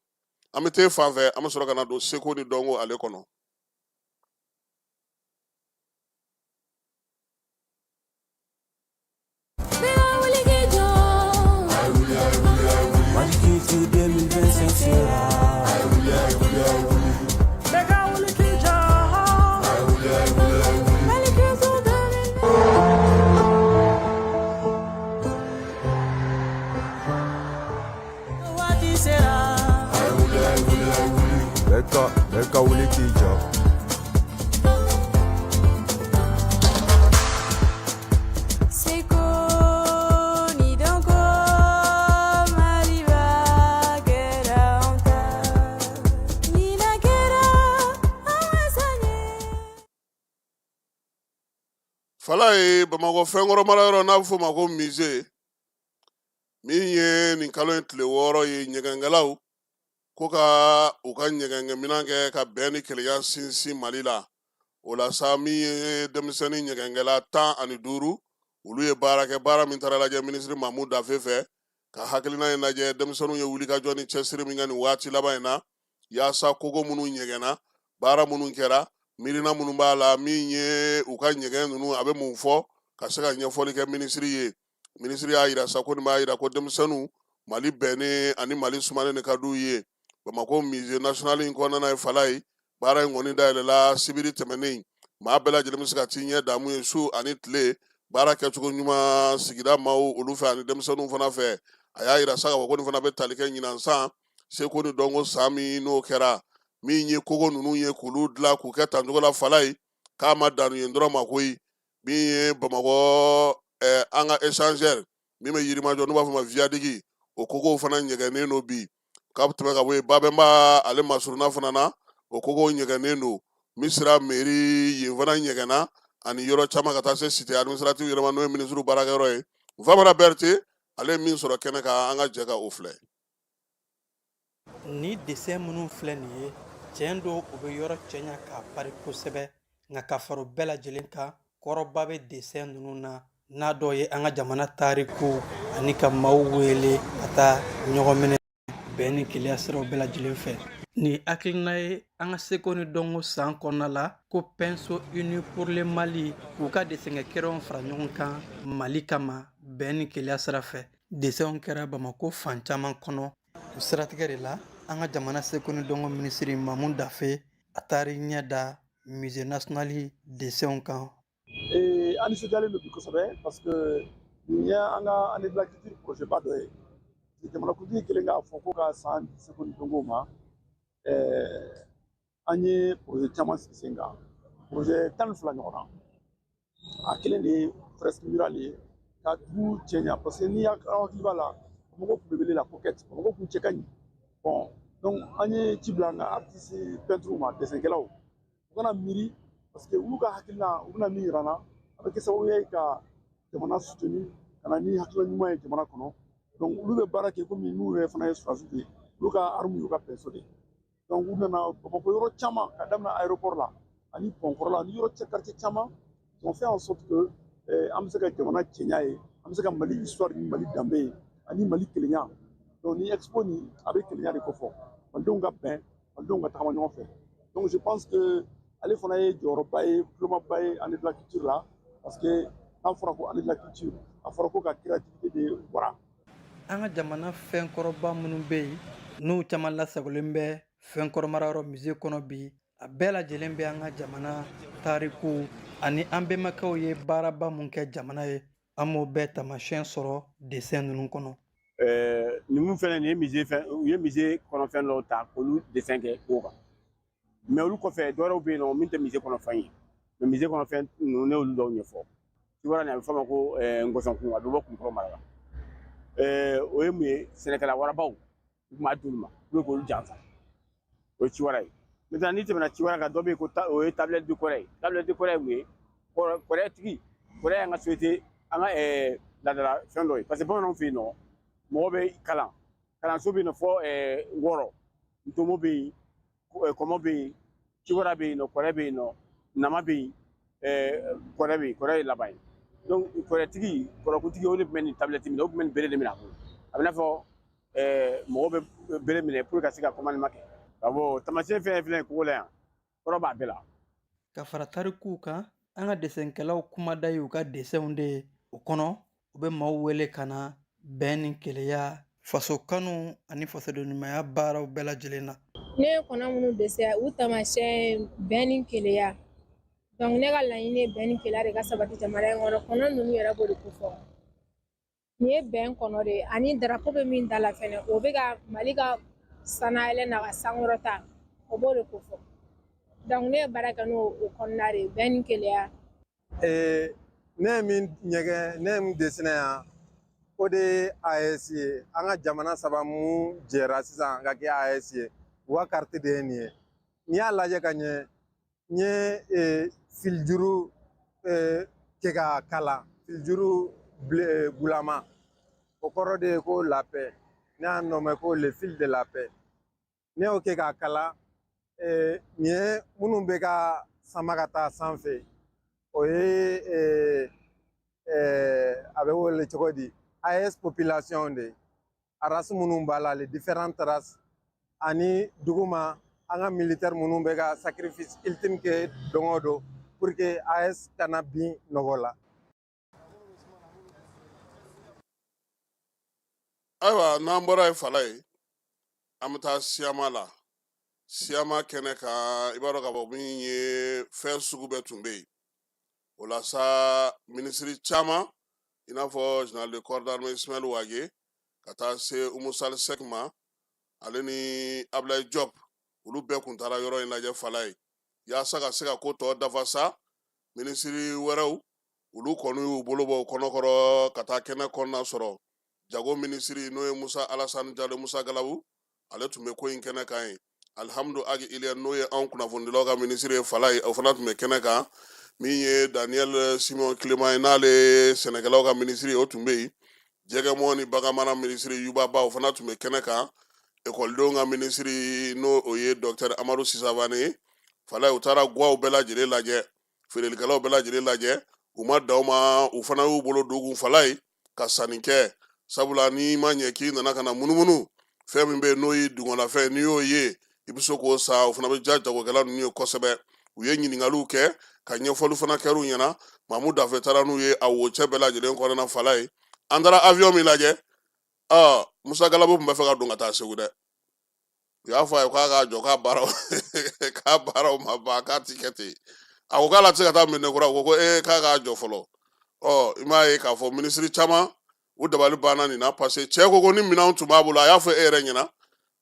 An bɛ t'e fan fɛ, an bɛ sɔrɔ ka na don seko ni dɔnko ale kɔnɔ. Mali Culture 2025 sera. Bɛɛ ka wuli k'i jɔ. Mali Culture 2025. Waati sera. Bɛɛ ka wuli k'i jɔ. Seko ni dɔnko, Maliba kɛra anw ta. Ɲinan kɛra an wasa ye. Fala ye Bamakɔ fɛnkɔrɔ marayɔrɔ, n'a bɛ f'o ma ko musée, min ye nin kalo in tile 6 ye, ɲɛgɛnkɛlaw ko ka u ka ɲɛgɛnkɛminɛn kɛ ka bɛn ni kelenya sinsin Mali la. O la sa, min ye denmisɛnnin ɲɛgɛnkɛla 15, olu ye baara kɛ, baara min taara lajɛ minisiri Mamu Dafe fɛ, ka hakilina in lajɛ, denmisɛnninw ye wulikajɔ ni cɛsiri min kɛ nin waati laban in na, yaasa kogo minnu ɲɛgɛnna, baara minnu kɛra, miirina minnu b'a la, min ye u ka ɲɛgɛn ninnu, a bɛ mun fɔ, ka se ka ɲɛfɔli kɛ minisiri ye. Minisiri y'a yira sa ko nin b'a yira ko denmisɛnninw, Mali bɛnnen ani Mali sumanen de ka d'u ye. Bamakɔ musée national in kɔnɔna ye fala ye, baara in kɔni dayɛlɛla sibiri tɛmɛnen. Maa bɛɛ lajɛlen bɛ se ka t'i ɲɛ damu ye su ani tile, baara kɛcogo ɲuman sigida maaw olu fɛ ani denmisɛnninw fana fɛ. A y'a yira sa k'a fɔ ko nin fana bɛ tali kɛ ɲinan san seko ni dɔnko san min n'o kɛra, min ye kogo ninnu ye, k'olu dilan k'u kɛ tancogo la fala ye, k'a ma dan yen dɔrɔn ma koyi. Min ye Bamakɔ an ka échangeur min bɛ Yirimajɔ, n'u b'a fɔ ma viaduc, o kogow fana ɲɛgɛnnen don bi. K'a bɛ tɛmɛ ka bɔ yen, Babɛnba ale masurunna fana na, o kogow ɲɛgɛnnen don. Misira mairie yen fana ɲɛgɛnna, ani yɔrɔ caman, ka taa se cité administrative yɛrɛ ma, n'o ye minisiriw baarakɛyɔrɔ ye. Famara Berete, ale ye min sɔrɔ kɛnɛ kan, an ka jɛ ka o filɛ. Ni dessin minnu filɛ nin ye, tiɲɛ don, u bɛ yɔrɔ cɛɲa k'a pari kosɛbɛ. Nka ka fara o bɛɛ lajɛlen kan, kɔrɔba bɛ dessin ninnu na, n'a dɔ ye an ka jamana tariku ani ka maaw wele ka taa ɲɔgɔn minɛ bɛn ni kelenya siraw bɛɛ lajɛlen fɛ. Nin hakilina ye an ka seko ni dɔnko san kɔnɔna la ko Pinceau uni pour le Mali, k'u ka dessin kɛrɛnw fara ɲɔgɔn kan Mali kama, bɛn ni kelenya sira fɛ. Dessinw kɛra Bamakɔ fan caman kɔnɔ. O siratigɛ de la, an ka jamana seko ni dɔnko minisiri Mamu Dafe, a taara ɲɛ da musée national dessinw kan. An nisɔndiyalen don bi kosɛbɛ, parce que nin ye an ka année de la culture projet ba dɔ ye. Jamanakuntigi kɛlen k'a fɔ ko ka san di seko ni dɔnko ma, an ye projet caman sigi sen kan, projet 12 ɲɔgɔn na. A kelen de ye fresque murale ye ka dugu cɛɲa, parce que n'i y'a hakili b'a la, Bamakɔ tun bɛ wele la coquette, Bamakɔ kun cɛ ka ɲi. Bon, donc an ye ci bila an ka artiste peintre ma, dessin-kɛlaw, u kana miiri, parce que olu ka hakilina, u bɛna min yira an na, a bɛ kɛ sababu ye ka jamana soutenir. ka na ni hakilina ɲuman ye jamana kɔnɔ. Donc olu bɛ baara kɛ komi n'u yɛrɛ fana ye sɔrɔdasiw de ye, olu ka arme y'u ka pinceau de ye. Donc u nana Bamakɔ yɔrɔ caman, ka daminɛ aéroport la ani pont kɔrɔ la ani yɔrɔ cɛ quartier caman. Ils ont fait en sorte que an bɛ se ka jamana cɛɲa ye, an bɛ se ka Mali histoire ni Mali danbe ye ani Mali kelenya. Donc ni expo nin, a bɛ kelenya de kofɔ, malidenw ka bɛn, malidenw ka tagama ɲɔgɔn fɛ. Donc je pense que ale fana ye jɔyɔrɔba ye, kulomaba ye année de la culture la, parce que n'a fɔra ko année de la culture, a fɔra ko ka créativité de wara. An ka jamana fɛnkɔrɔba minnu bɛ yen, n'u caman lasagolen bɛ fɛnkɔrɔ marayɔrɔ musée kɔnɔ bi, a bɛɛ lajɛlen bɛ an ka jamana tariku ani an bɛnbakɛw ye baaraba mun kɛ jamana ye, an b'o bɛɛ taamasiyɛn sɔrɔ dessin ninnu kɔnɔ. Ninnu fɛnɛ, nin ye musée fɛn, u ye musée kɔnɔfɛn dɔw ta k'olu dessin kɛ k'o kan. Mais olu kɔfɛ, dɔwɛrɛw bɛ yen nɔ min tɛ musée kɔnɔfɛn ye. Mais musée kɔnɔfɛn ninnu, ne y'olu dɔw ɲɛfɔ. Ciwara nin, a bɛ fɔ a ma ko ngɔsɔnkun, a bɛ bɔ Kulikɔrɔ mara la. O ye mun ye? Sɛnɛkɛla warabaw, u tun b'a d'olu ma pour que k'olu janfa. O ye ciwara ye. Maintenant, n'i tɛmɛna ciwara kan, dɔ bɛ yen ko o ye tablette de kɔrɛ ye. Tablette de kɔrɛ ye mun ye? Kɔrɛ tigi, kɔrɛ y'an ka société, an ka laadala fɛn dɔ ye, parce que bamananw fɛ yen nɔ, mɔgɔ bɛ kalan, kalanso bɛ yen nɔ fɔ 6: ntomo bɛ yen, kɔmɔ bɛ yen, ciwara bɛ yen nɔ, kɔrɛ bɛ yen nɔ, nama bɛ yen, kɔrɛ bɛ yen, kɔrɛ ye laban ye. Donc kɔrɛtigi, kɔrɔkuntigi, o de tun bɛ nin tablette minɛ, o tun bɛ nin bere de minɛ a bolo. A bɛ n'a fɔ mɔgɔw bɛ bere minɛ pour ka se ka commandement kɛ. Awɔ, taamasiyɛn fɛn filɛ kogo la yan, kɔrɔ b'a bɛɛ la. Ka fara tarikuw kan, an ka desɛnkɛlaw kumada ye u ka desɛnw de ye. O kɔnɔ, u bɛ maaw wele ka na bɛn ni kelenya, faso kanu ani fasoden ɲumanya baaraw bɛɛ lajɛlen na. Ne ye kɔnɔ minnu dɛsɛ, u taamasiyɛn ye bɛn ni kelenya. Donc ne ka laɲini ye bɛn ni kelenya de ka sabati jamana in kɔnɔ. Kɔnɔ ninnu yɛrɛ b'o de kofɔ. Nin ye bɛn kɔnɔ de ye, ani drapeau bɛ min da la fɛnɛ, o bɛ ka Mali ka sanayɛlɛ n'a ka sankɔrɔta, o b'o de kofɔ. Donc ne ye baara kɛ n'o o kɔnɔna de ye, bɛn ni kelenya. Ne ye min ɲɛgɛn, ne ye min dessiné yan, o de ye AES ye. An ka jamana saba mun jɛra sisan ka kɛ AES ye, u ka carte de ye nin ye. N'i y'a lajɛ ka ɲɛ, n ye filijuru kɛ ka kala, filijuru bulama, o kɔrɔ de ye ko la paix. Ne y'a nommé ko le fil de la paix. Ne y'o kɛ k'a kala. Nin ye minnu bɛ ka sama ka taa sanfɛ, o ye a bɛ wele cogo di, AES population de, race minnu b'a la, les différentes races, ani duguma an ka militaire minnu bɛ ka sacrifice ultime kɛ don o don pour que AES kana bin nɔgɔ la. Ayiwa, n'an bɔra yen, fala ye, an bɛ taa siyama la. Siyama kɛnɛ kan, i b'a dɔn k'a fɔ min ye, fɛn sugu bɛɛ tun bɛ yen. O la sa, minisiri caman, i n'a fɔ général de corps d'armée Ismaël Wagué, ka taa se Oumou Sall Seck ma, ale ni Ablaye Diop, olu bɛɛ kun taara yɔrɔ in lajɛ, fala ye, yaasa ka se ka ko tɔ dafa sa. Minisiri wɛrɛw, olu kɔni y'u bolo bɔ u kɔnɔkɔrɔ ka taa kɛnɛ kɔnɔna sɔrɔ. Jago minisiri, n'o ye Musa Alasani Jalo, Musa Galabu, ale tun bɛ ko in kɛnɛ kan ye. Alihamudu Agi Iliya, n'o ye anw kunnafonidilaw ka minisiri ye, fala ye, o fana tun bɛ kɛnɛ kan. Min ye Daniel Simon Clément ye, n'ale ye sɛnɛkɛlaw ka minisiri ye, o tun bɛ yen. Jɛgɛmɔ ni baganmara minisiri Yuba Ba, o fana tun bɛ kɛnɛ kan. Ekɔlidenw ka minisiri, n'o o ye docteur Amadu Sisavane ye, fala ye, u taara gwaw bɛɛ lajɛlen lajɛ, feerelikɛlaw bɛɛ lajɛlen lajɛ. U ma dan o ma, u fana y'u bolo don kun, fala ye, ka sanni kɛ, sabula n'i ma ɲɛ k'i nana ka na munumunu, fɛn min bɛ yen n'o ye dungɔlafɛn, n'i y'o ye, i bɛ se k'o san. O fana bɛ diya jagokɛla ninnu ye kosɛbɛ. U ye ɲininkaliw kɛ, ka ɲɛfɔli fana kɛr'u ɲɛna. Mamu Dafe taara n'u ye a wocɛ bɛɛ lajɛlen kɔnɔna, fala ye. An taara avion min lajɛ, Musa Galabu tun bɛ fɛ ka don ka taa Segu dɛ. U y'a fɔ a ye k'a k'a jɔ, k'a baaraw ma ban, k'a ti kɛ ten. A ko k'ale tɛ se ka taa Mɛdinakura. U ko ko ee, k'a k'a jɔ fɔlɔ. Ɔ, i m'a ye k'a fɔ minisiri caman, u dabali banna nin na, parce que cɛ ko ko ni minɛnw tun b'a bolo, a y'a fɔ e yɛrɛ ɲɛna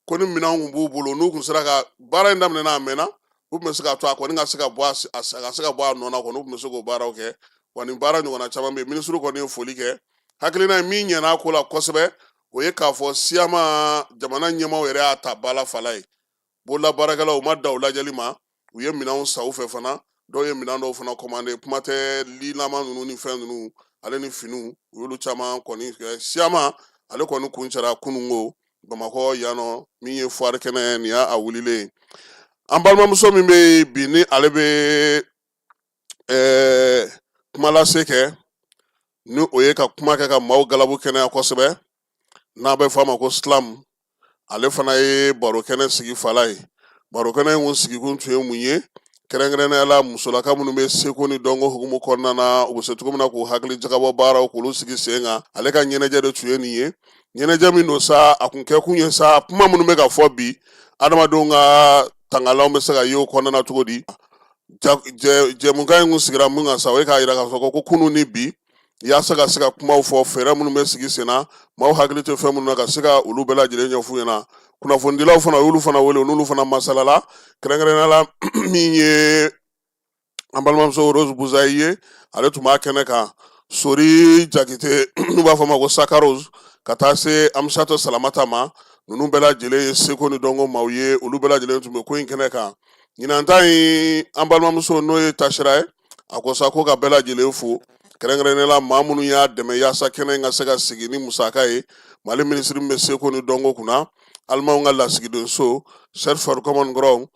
ko ni minɛnw tun b'u bolo, n'u tun sera ka baara in daminɛ n'a mɛnna, u tun bɛ se k'a to a kɔni ka se ka bɔ a ka se ka bɔ a nɔ na kɔni, u tun bɛ se k'o baaraw kɛ. Wa nin baara ɲɔgɔnna caman bɛ yen. Minisiri kɔni ye foli kɛ. Hakilina ye min ɲɛna a ko la kosɛbɛ, o ye k'a fɔ siyama jamana ɲɛmaaw yɛrɛ y'a ta ba la, fala ye. Bololabaarakɛlaw ma dan u lajɛli ma, u ye minɛnw san u fɛ fana. Dɔw ye minɛn dɔw fana kɔmande, kuma tɛ lilama ninnu ni fɛn ninnu. ale ni finiw, u y'olu caman kɔni kɛ. Siyama ale kɔni kuncɛra kununko Bamakɔ yan nɔ, min ye foire kɛnɛ nin y'a wulilen ye. An balimamuso min bɛ yen bi ni ale bɛ kumalase kɛ, ni o ye ka kuma kɛ ka maaw galabu kɛnɛya kosɛbɛ, n'a bɛ fɔ a ma ko slam, ale fana ye baro kɛnɛ sigi fala ye. Baro kɛnɛ in kun sigikun tun ye mun ye? Kɛrɛnkɛrɛnnenya la, musolaka minnu bɛ seko ni dɔnko hukumu kɔnɔna na, u bɛ se cogo min na k'u hakili jagabɔ baaraw k'olu sigi sen kan. Ale ka ɲɛnajɛ de tun ye nin ye. Ɲɛnajɛ min don sa, a kun kɛkun ye sa, kuma minnu bɛ ka fɔ bi, adamadenw ka tangalanw bɛ se ka ye o kɔnɔna na cogo di. Jɛmukan in kun sigira mun kan sa, o ye k'a yira k'a fɔ ko kunun ni bi, yaasa ka se ka kumaw fɔ, fɛɛrɛ minnu bɛ sigi sen na, maaw hakili tɛ fɛn minnu na, ka se ka olu bɛɛ lajɛlen ɲɛf'u ɲɛna. Kunnafonidilaw fana, u y'olu fana wele, u n'olu fana masalala. Kɛrɛnkɛrɛnnenya la, min ye an balimamuso Rose Buzayi ye, ale tun b'a kɛnɛ kan. Sori Jakite, n'u b'a fɔ a ma ko Sakarose, ka taa se Amisatɔ Salamata ma, ninnu bɛɛ lajɛlen ye seko ni dɔnko maaw ye, olu bɛɛ lajɛlen tun bɛ ko in kɛnɛ kan. Ɲinan ta in, an balimamuso n'o ye Tasira ye, a ko sa ko ka bɛɛ lajɛlen fo, kɛrɛnkɛrɛnnenya la maa minnu y'a dɛmɛ yaasa kɛnɛ in ka se ka sigi ni musaka ye. Mali minisiri min bɛ seko ni dɔnko kunna, Alimanw ka lasigidenso, Search for Common Ground,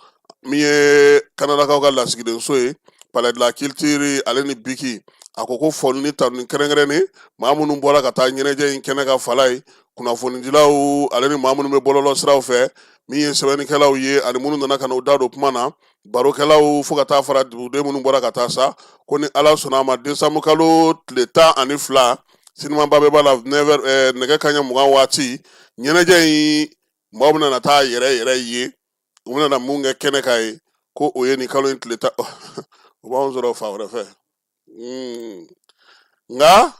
min ye Kanadakaw ka lasigidenso ye, Palais de la Culture ale ni biki. A ko ko foli ni tanuni kɛrɛnkɛrɛnnen maa minnu bɔra ka taa ɲɛnajɛ in kɛnɛ kan fala ye, kunnafonidilaw ale ni maa minnu bɛ bɔlɔlɔ siraw fɛ, min ye sɛbɛnnikɛlaw ye ani minnu nana ka na u da don kuma na, barokɛlaw, fo ka taa fara duguden minnu bɔra ka taa sa, ko ni Ala sɔnna a ma, desanburu kalo tile 12, sinima Babɛnba la, nɛgɛ kanɲɛ 20 waati, ɲɛnajɛ in maaw bɛna na taa yɛrɛ yɛrɛ ye. U bɛna na mun kɛ kɛnɛ kan ye, ko o ye nin kalo in tile 10, o b'anw sɔrɔ fan wɛrɛ fɛ. Nka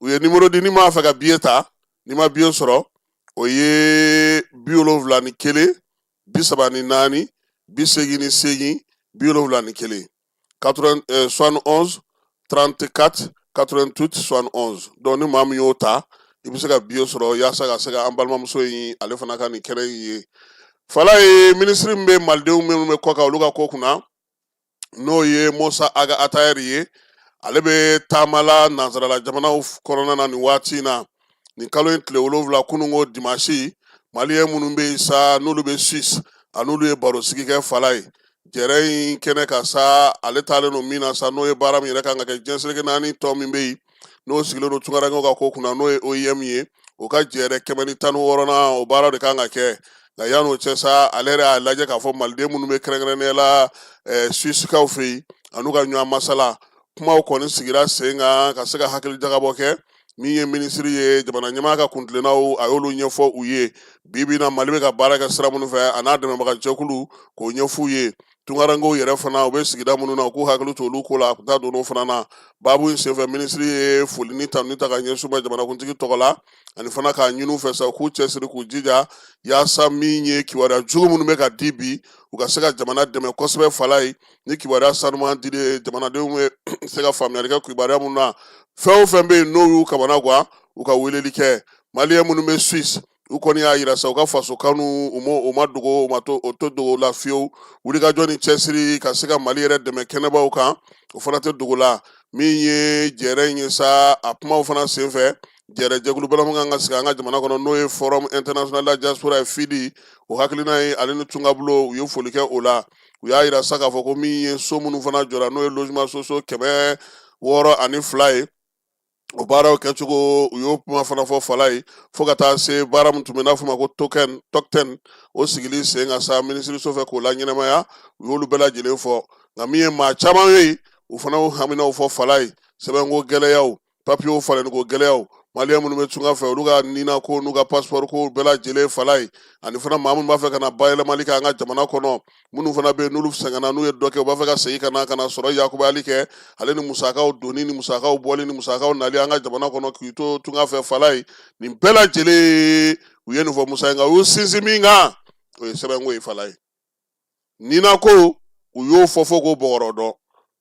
u ye nimoro di, n'i b'a fɛ ka biye ta, n'i ma biye sɔrɔ, o ye 71 34 88 71, 71 34 88 71. Donc ni maa min y'o ta, i bɛ se ka biye sɔrɔ yaasa ka se ka an balimamuso in ale fana ka nin kɛnɛ in ye. Fala ye, minisiri min bɛ malidenw minnu bɛ kɔkan olu ka ko kunna, n'o ye Musa Aga Atayɛri ye, ale bɛ taama la nansarala jamanaw kɔnɔna na nin waati in na. Nin kalo in tile 7, kununko dimansi, maliyɛn minnu bɛ yen sa n'olu bɛ Suisse, a n'olu ye barosigi kɛ fala ye jɛrɛ in kɛnɛ kan sa. Ale taalen don min na sa, n'o ye baara min yɛrɛ kan ka kɛ diɲɛ seleke naani tɔn min bɛ yen n'o sigilen don tunkarankew ka ko kunna, n'o ye OIM ye, o ka jɛrɛ 116nan, o baara de kan ka kɛ. Nka yan'o cɛ sa, ale yɛrɛ y'a lajɛ k'a fɔ maliden minnu bɛ kɛrɛnkɛrɛnnenya la Suissekaw fɛ yen, a n'u ka ɲɔgɔn masala. Kumaw kɔni sigira sen kan ka se ka hakili jagabɔ kɛ. Min ye minisiri ye, jamana ɲɛmaa ka kuntilennaw, a y'olu ɲɛfɔ u ye. Bi bi in na, Mali bɛ ka baara kɛ sira minnu fɛ, a n'a dɛmɛbaga jɛkulu, k'o ɲɛf'u ye. Tunkarankew yɛrɛ fana, u bɛ sigida minnu na, u k'u hakili to olu ko la. A kun ta donn'o fana na. Baabu in senfɛ, minisiri ye foli ni tanuni ta ka ɲɛsin u ma jamanakuntigi tɔgɔ la, ani fana k'a ɲini u fɛ sa u k'u cɛsiri, k'u jija, yaasa min ye kibaruya jugu minnu bɛ ka di bi, u ka se ka jamana dɛmɛ kosɛbɛ fala ye ni kibaruya sanuman dili ye, jamanadenw bɛ se ka faamuyali kɛ kibaruya minnu na. Fɛn o fɛn bɛ yen n'o y'u kamana gan, u ka weleli kɛ. Maliyɛn minnu bɛ Suisse, u kɔni y'a yira sa u ka faso kanu, u ma o ma dogo, u ma to o to dogo la fiyewu. Wulikajɔ ni cɛsiri ka se ka Mali yɛrɛ dɛmɛ kɛnɛbaw kan, o fana tɛ dogo la. Min ye jɛrɛ in ye sa, a kumaw fana senfɛ, jɛrɛ jɛkulu bɛɛ min kan ka sigi an ka jamana kɔnɔ, n'o ye Forum international de la diaspora ye, FIDI, o hakilina ye, ale ni tungabulon, u ye foli kɛ o la. U y'a yira sa k'a fɔ ko min ye so minnu fana jɔra, n'o ye logement sociaux 602 ye, o baaraw kɛcogo, u y'o kuma fana fɔ fala ye, fo ka taa se baara min tun bɛ n'a fɔ ma ko token tɔktɛn, o sigili sen kan sa minisiriso fɛ k'o laɲɛnamaya, u y'olu bɛɛ lajɛlen fɔ. Nka min ye maa caman ye, u fana y'u haminaw fɔ fala ye, sɛbɛnko gɛlɛyaw, papiyew falenko gɛlɛyaw, maliyɛn minnu bɛ tunga fɛ, olu ka nina ko n'u ka passeport ko bɛɛ lajɛlen fala ye, ani fana maa minnu b'a fɛ ka na bayɛlɛmali kɛ an ka jamana kɔnɔ, minnu fana bɛ yen n'olu sɛgɛnna, n'u ye dɔ kɛ, u b'a fɛ ka segin ka na ka na sɔrɔ yakubayali kɛ, ale ni musakaw donni ni musakaw bɔli ni musakaw nali an ka jamana kɔnɔ k'i to tunga fɛ fala ye. Nin bɛɛ lajɛlen, u ye nin fɔ Musa ye. Nka u y'u sinsin min kan, o ye sɛbɛnko ye fala ye. Nina ko, u y'o fɔ fo k'o bɔgɔrɔ dɔn,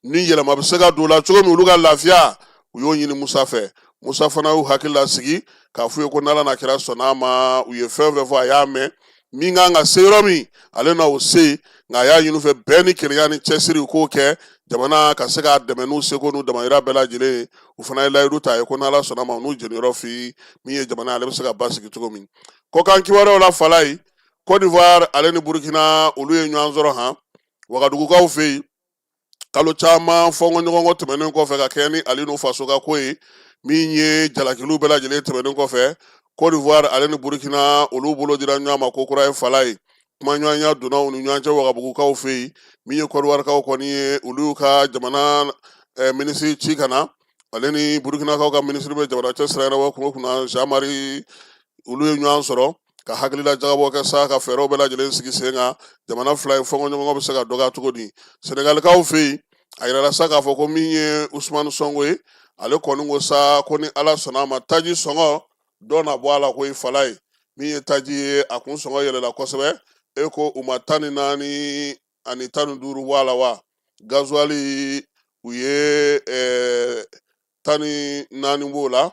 ni yɛlɛma bɛ se ka don o la cogo min, olu ka lafiya, u y'o ɲini Musa fɛ. Musa fana y'u hakili lasigi k'a f'u ye ko n'Ala n'a kira sɔnna a ma, u ye fɛn fɛn fɔ, a y'a mɛn. Min kan ka se yɔrɔ min, ale na o se. Nka a y'a ɲini u fɛ bɛn ni kelenya ni cɛsiri u k'o kɛ jamana ka se k'a dɛmɛ n'u seko n'u damayira bɛɛ lajɛlen ye. U fana ye layidu ta ye ko n'Ala sɔnna ma, u n'u jeniyɔrɔ fin min ye jamana ale bɛ se ka basigi cogo min. Kɔkan kibaruyaw la, Falayi, Côte d'Ivoire ale ni Burkina, olu ye ɲɔgɔn sɔrɔ han Wagadugukaw fɛ yen kalo caman fɔnkɔɲɔgɔnkɔ tɛmɛnen kɔfɛ, ka kɛɲɛ ni Alinou Faso ka ko ye min ye jalakiliw bɛɛ lajɛlen tɛmɛnen kɔfɛ. Côte d'Ivoire ale ni Burkina, olu bolo dira ɲɔgɔn ma ko kura ye. Falayi, kumaɲɔgɔnya donna u ni ɲɔgɔn cɛ Wagabugukaw fɛ yen. Min ye Côte d'Ivoirekaw kɔni ye, olu y'u ka jamana minisiri ci ka na, ale ni Burkinakaw ka minisiri bɛ jamana cɛ sira ɲɛnabɔ kungo kunna, Jean Marie, olu ye ɲɔgɔn sɔrɔ ka hakilila jagabɔ kɛ sa, ka fɛɛrɛw bɛɛ lajɛlen sigi sen kan, jamana fila in fɔnkɔɲɔgɔnkɔ bɛ se ka dɔgɔya cogo di. Senegalikaw fɛ yen, a yirala sa k'a fɔ ko min ye Usumani Sɔnko ye, ale kɔni ko sa ko ni Ala sɔnna a ma, taji sɔngɔ dɔ na bɔ a la. Ko i Falayi, min ye taji ye, a kun sɔngɔ yɛlɛla kosɛbɛ. E ko u ma 14 ani 15 bɔ a la wa? Gazuwali, u ye 14 b'o la.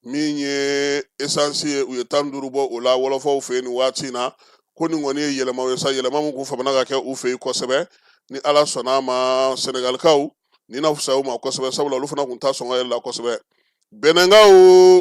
Min ye esansi ye, u ye 15 bɔ o la wɔlɔfɔw fɛ yen nin waati in na. Ko nin kɔni ye yɛlɛmaw ye sa, yɛlɛma min kun famana ka kɛ u fɛ yen kosɛbɛ. Ni Ala sɔnna a ma, Senegalikaw nin na fisaya u ma kosɛbɛ, sabula olu fana kun ta sɔngɔ yɛlɛla kosɛbɛ. Benɛnkaw,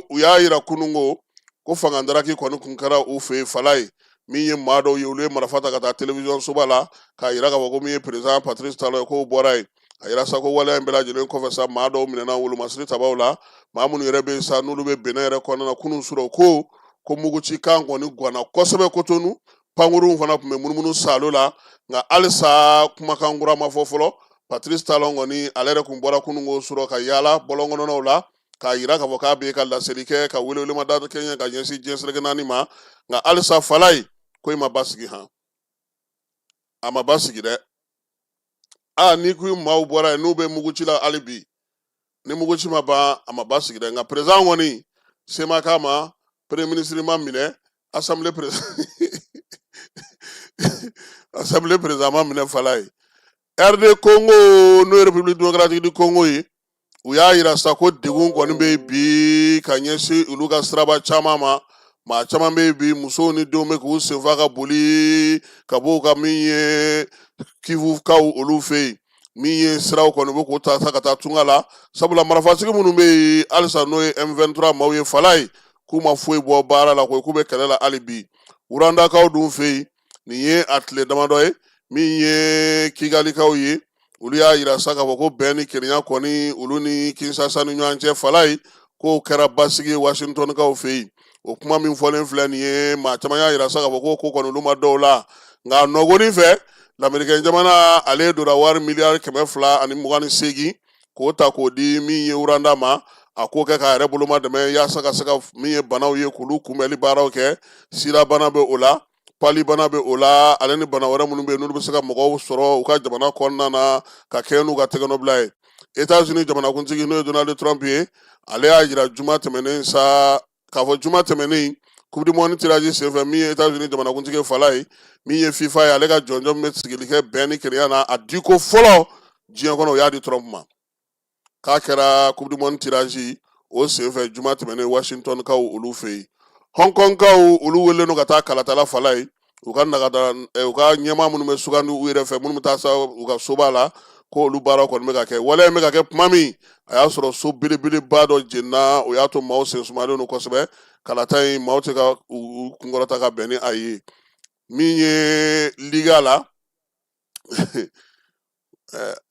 u y'a yira kununko ko fanga daraki kɔni kun kɛra u fɛ yen. Falayi, min ye maa dɔw ye, olu ye marifa ta ka taa telewisɔn soba la k'a yira k'a fɔ ko min ye président Patrice Talon ye, k'o bɔra yen. A yira sa ko waleya in bɛɛ lajɛlen kɔfɛ sa, maa dɔw minɛna wolomasiri tabaw la, maa minnu yɛrɛ bɛ yen sa, n'olu bɛ Benɛn yɛrɛ kɔnɔna na. Kunun surɔ ko mugucikan kɔni ganna kosɛbɛ Kotonu, pankurunw fana tun bɛ munumunu salo la, nka halisa kumakan kura ma fɔ fɔlɔ. Patrice Talon kɔni, ale yɛrɛ kun bɔra kununko surɔ ka yaala bɔlɔn kɔnɔnaw la k'a yira k'a fɔ k'a bɛ ka laseli kɛ, ka welewelemada kɛ ka ɲɛsin diɲɛ seleke naani ma. Nka halisa, Falayi, ko in ma basigi han, a ma basigi dɛ. Aa, n'i ko maaw bɔra yen n'u bɛ muguci la hali bi, ni muguci ma ban, a ma basigi dɛ. Nka président kɔni se ma k'a ma, premier ministre ma minɛ, assemblée président ma minɛ. Falayi, RD Congo, n'o ye République démocratique du Congo ye, u y'a yira sa ko degun kɔni bɛ bi ka ɲɛsin olu ka siraba caman ma. Maa caman bɛ bi, musow ni denw bɛ k'u senfa ka boli ka bɔ u ka min ye Kivukaw olu fɛ yen. Min ye siraw kɔni bɛ k'o ta sa ka taa tunga la, sabula marifatigi minnu bɛ yen halisa, n'o ye M23 maaw ye, Falayi, k'u ma foyi bɔ baara la koyi, k'u bɛ kɛlɛ la hali bi. Rwandakaw dun fɛ yen, nin ye a tile damadɔ ye, min ye Kigalikaw ye, olu y'a yira sa k'a fɔ ko bɛn ni kelenya kɔni olu ni Kinshasa ni ɲɔgɔn cɛ, Falayi, k'o kɛra basigi ye Washingtonkaw fɛ yen. O kuma min fɔlen filɛ nin ye, maa caman y'a yira sa k'a fɔ ko ko kɔni olu ma dɔw la. Nka nɔgɔnin fɛ, lamerikɛn jamana ale donna wari miliyari 228 k'o ta k'o di min ye Rwanda ma, a k'o kɛ k'a yɛrɛ boloma dɛmɛ yaasa ka se ka min ye banaw ye, k'olu kunbɛnli baaraw kɛ. Sida bana bɛ o la, palibana bɛ o la, ale ni bana wɛrɛ minnu bɛ yen n'olu bɛ se ka mɔgɔw sɔrɔ u ka jamana kɔnɔna na ka kɛɲɛ n'u ka tɛgɛnɔbila ye. Etats-Unis jamanakuntigi, n'o ye Donald Trump ye, ale y'a jira juma tɛmɛnen sa k'a fɔ juma tɛmɛnen Coupe du monde tirage senfɛ, min ye Etats-Unis jamanakuntigi Falayi, min ye FIFA ye, ale ka jɔnjɔn min bɛ sigili kɛ bɛn ni kelenya na, a diko fɔlɔ diɲɛ kɔnɔ, o y'a di Trump ma, k'a kɛra Coupe du monde tirage o senfɛ juma tɛmɛnen Washington kaw olu fɛ yen. Hong Kong kaw, olu welelen don ka taa kalatala, Falayi, u ka nagada u ka ɲɛmaa minnu bɛ sugandi u yɛrɛ fɛ, minnu bɛ taa sa u ka soba la, ko olu baara kɔni bɛ ka kɛ. Waleya in bɛ ka kɛ tuma min, a y'a sɔrɔ so belebeleba dɔ jenina, o y'a to maaw sen sumalen don kosɛbɛ. Kalata in, maaw tɛ ka u kunkɔrɔta ka bɛn ni a ye. Min ye liga la,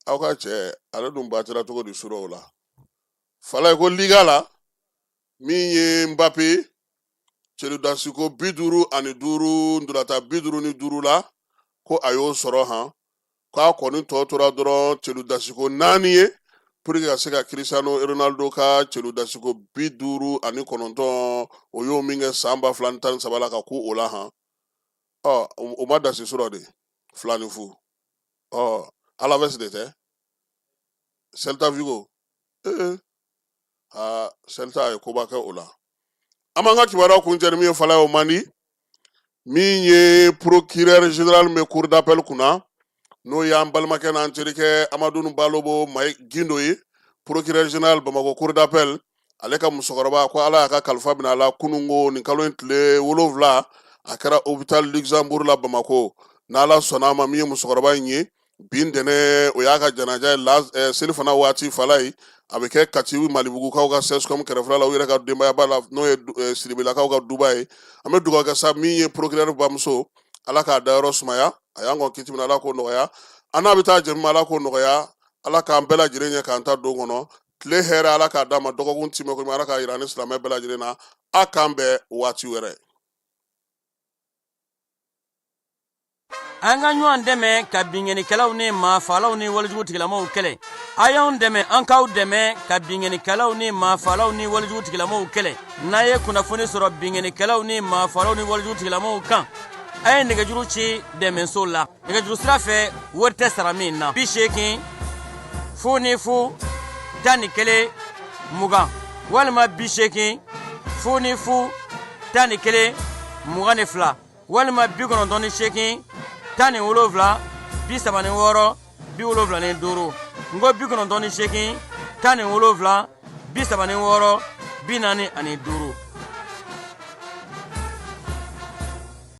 aw ka cɛ ale dun batira cogo di surɔ o la, Falayi, ko liga la, min ye Mbappe, celudasiko 55, ntolatan 55 la, ko a y'o sɔrɔ han, k'a kɔni tɔ tora dɔrɔn celudasiko 4 ye pour que ka se ka Cristiano Ronaldo ka celudasiko 59, o y'o min kɛ san 2013 la, ka ku o la han. Ɔ, o ma dasi surɔ de, 2-0. Ɔ, Alaves de tɛ, Celta Vigo. Ee, aa, Celta ye koba kɛ o la. An b'an ka kibaruya kuncɛ ni min ye, Falaye, o man di. Min ye procureur général bɛ cour d'appel kunna, n'o y'an balimakɛ n'an terikɛ Amadu Balobo Mayi Gindo ye, procureur général Bamakɔ cour d'appel, ale ka musokɔrɔba, ko Ala y'a ka kalifa minɛ a la kununko nin kalo in tile 7, a kɛra hôpital Luxembourg la Bamakɔ. N'Ala sɔnna a ma, min ye musokɔrɔba in ye bi ntɛnɛn, o y'a ka janaja ye la selifana waati fala ye. A bɛ kɛ Kati Malibugukaw ka CSCOM kɛrɛfɛla la, u yɛrɛ ka denbayaba la, n'o ye Siribelakaw ka duba ye. An bɛ dugawu kɛ sa min ye procureur bamuso, Ala k'a dayɔrɔ sumaya. A y'an kɔn kiti min na, Ala k'o nɔgɔya. An n'a bɛ taa jɛ min ma, Ala k'o nɔgɔya. Ala k'an bɛɛ lajɛlen ɲɛ k'an ta don kɔnɔ. Tile hɛrɛ, Ala k'a d'an ma. Dɔgɔkun timɛ ko, Ala k'a yira ni silamɛ bɛɛ lajɛlen na. A k'an bɛn waati wɛrɛ. An ka ɲɔgɔn dɛmɛ ka binkannikɛlaw ni maafalaw ni walejugu tigilamaw kɛlɛ. A y'anw dɛmɛ, an k'aw dɛmɛ ka binkannikɛlaw ni maafalaw ni walejugu tigilamaw kɛlɛ. N'a ye kunnafoni sɔrɔ binkannikɛlaw ni maafalaw ni walejugu tigilamaw kan, a ye nɛgɛjuru ci dɛmɛso la nɛgɛjuru sira fɛ, wari tɛ sara min na: 80 00 11 20 walima 80 00 11 22 walima 98 17 36 75. N ko 98 17 36 45.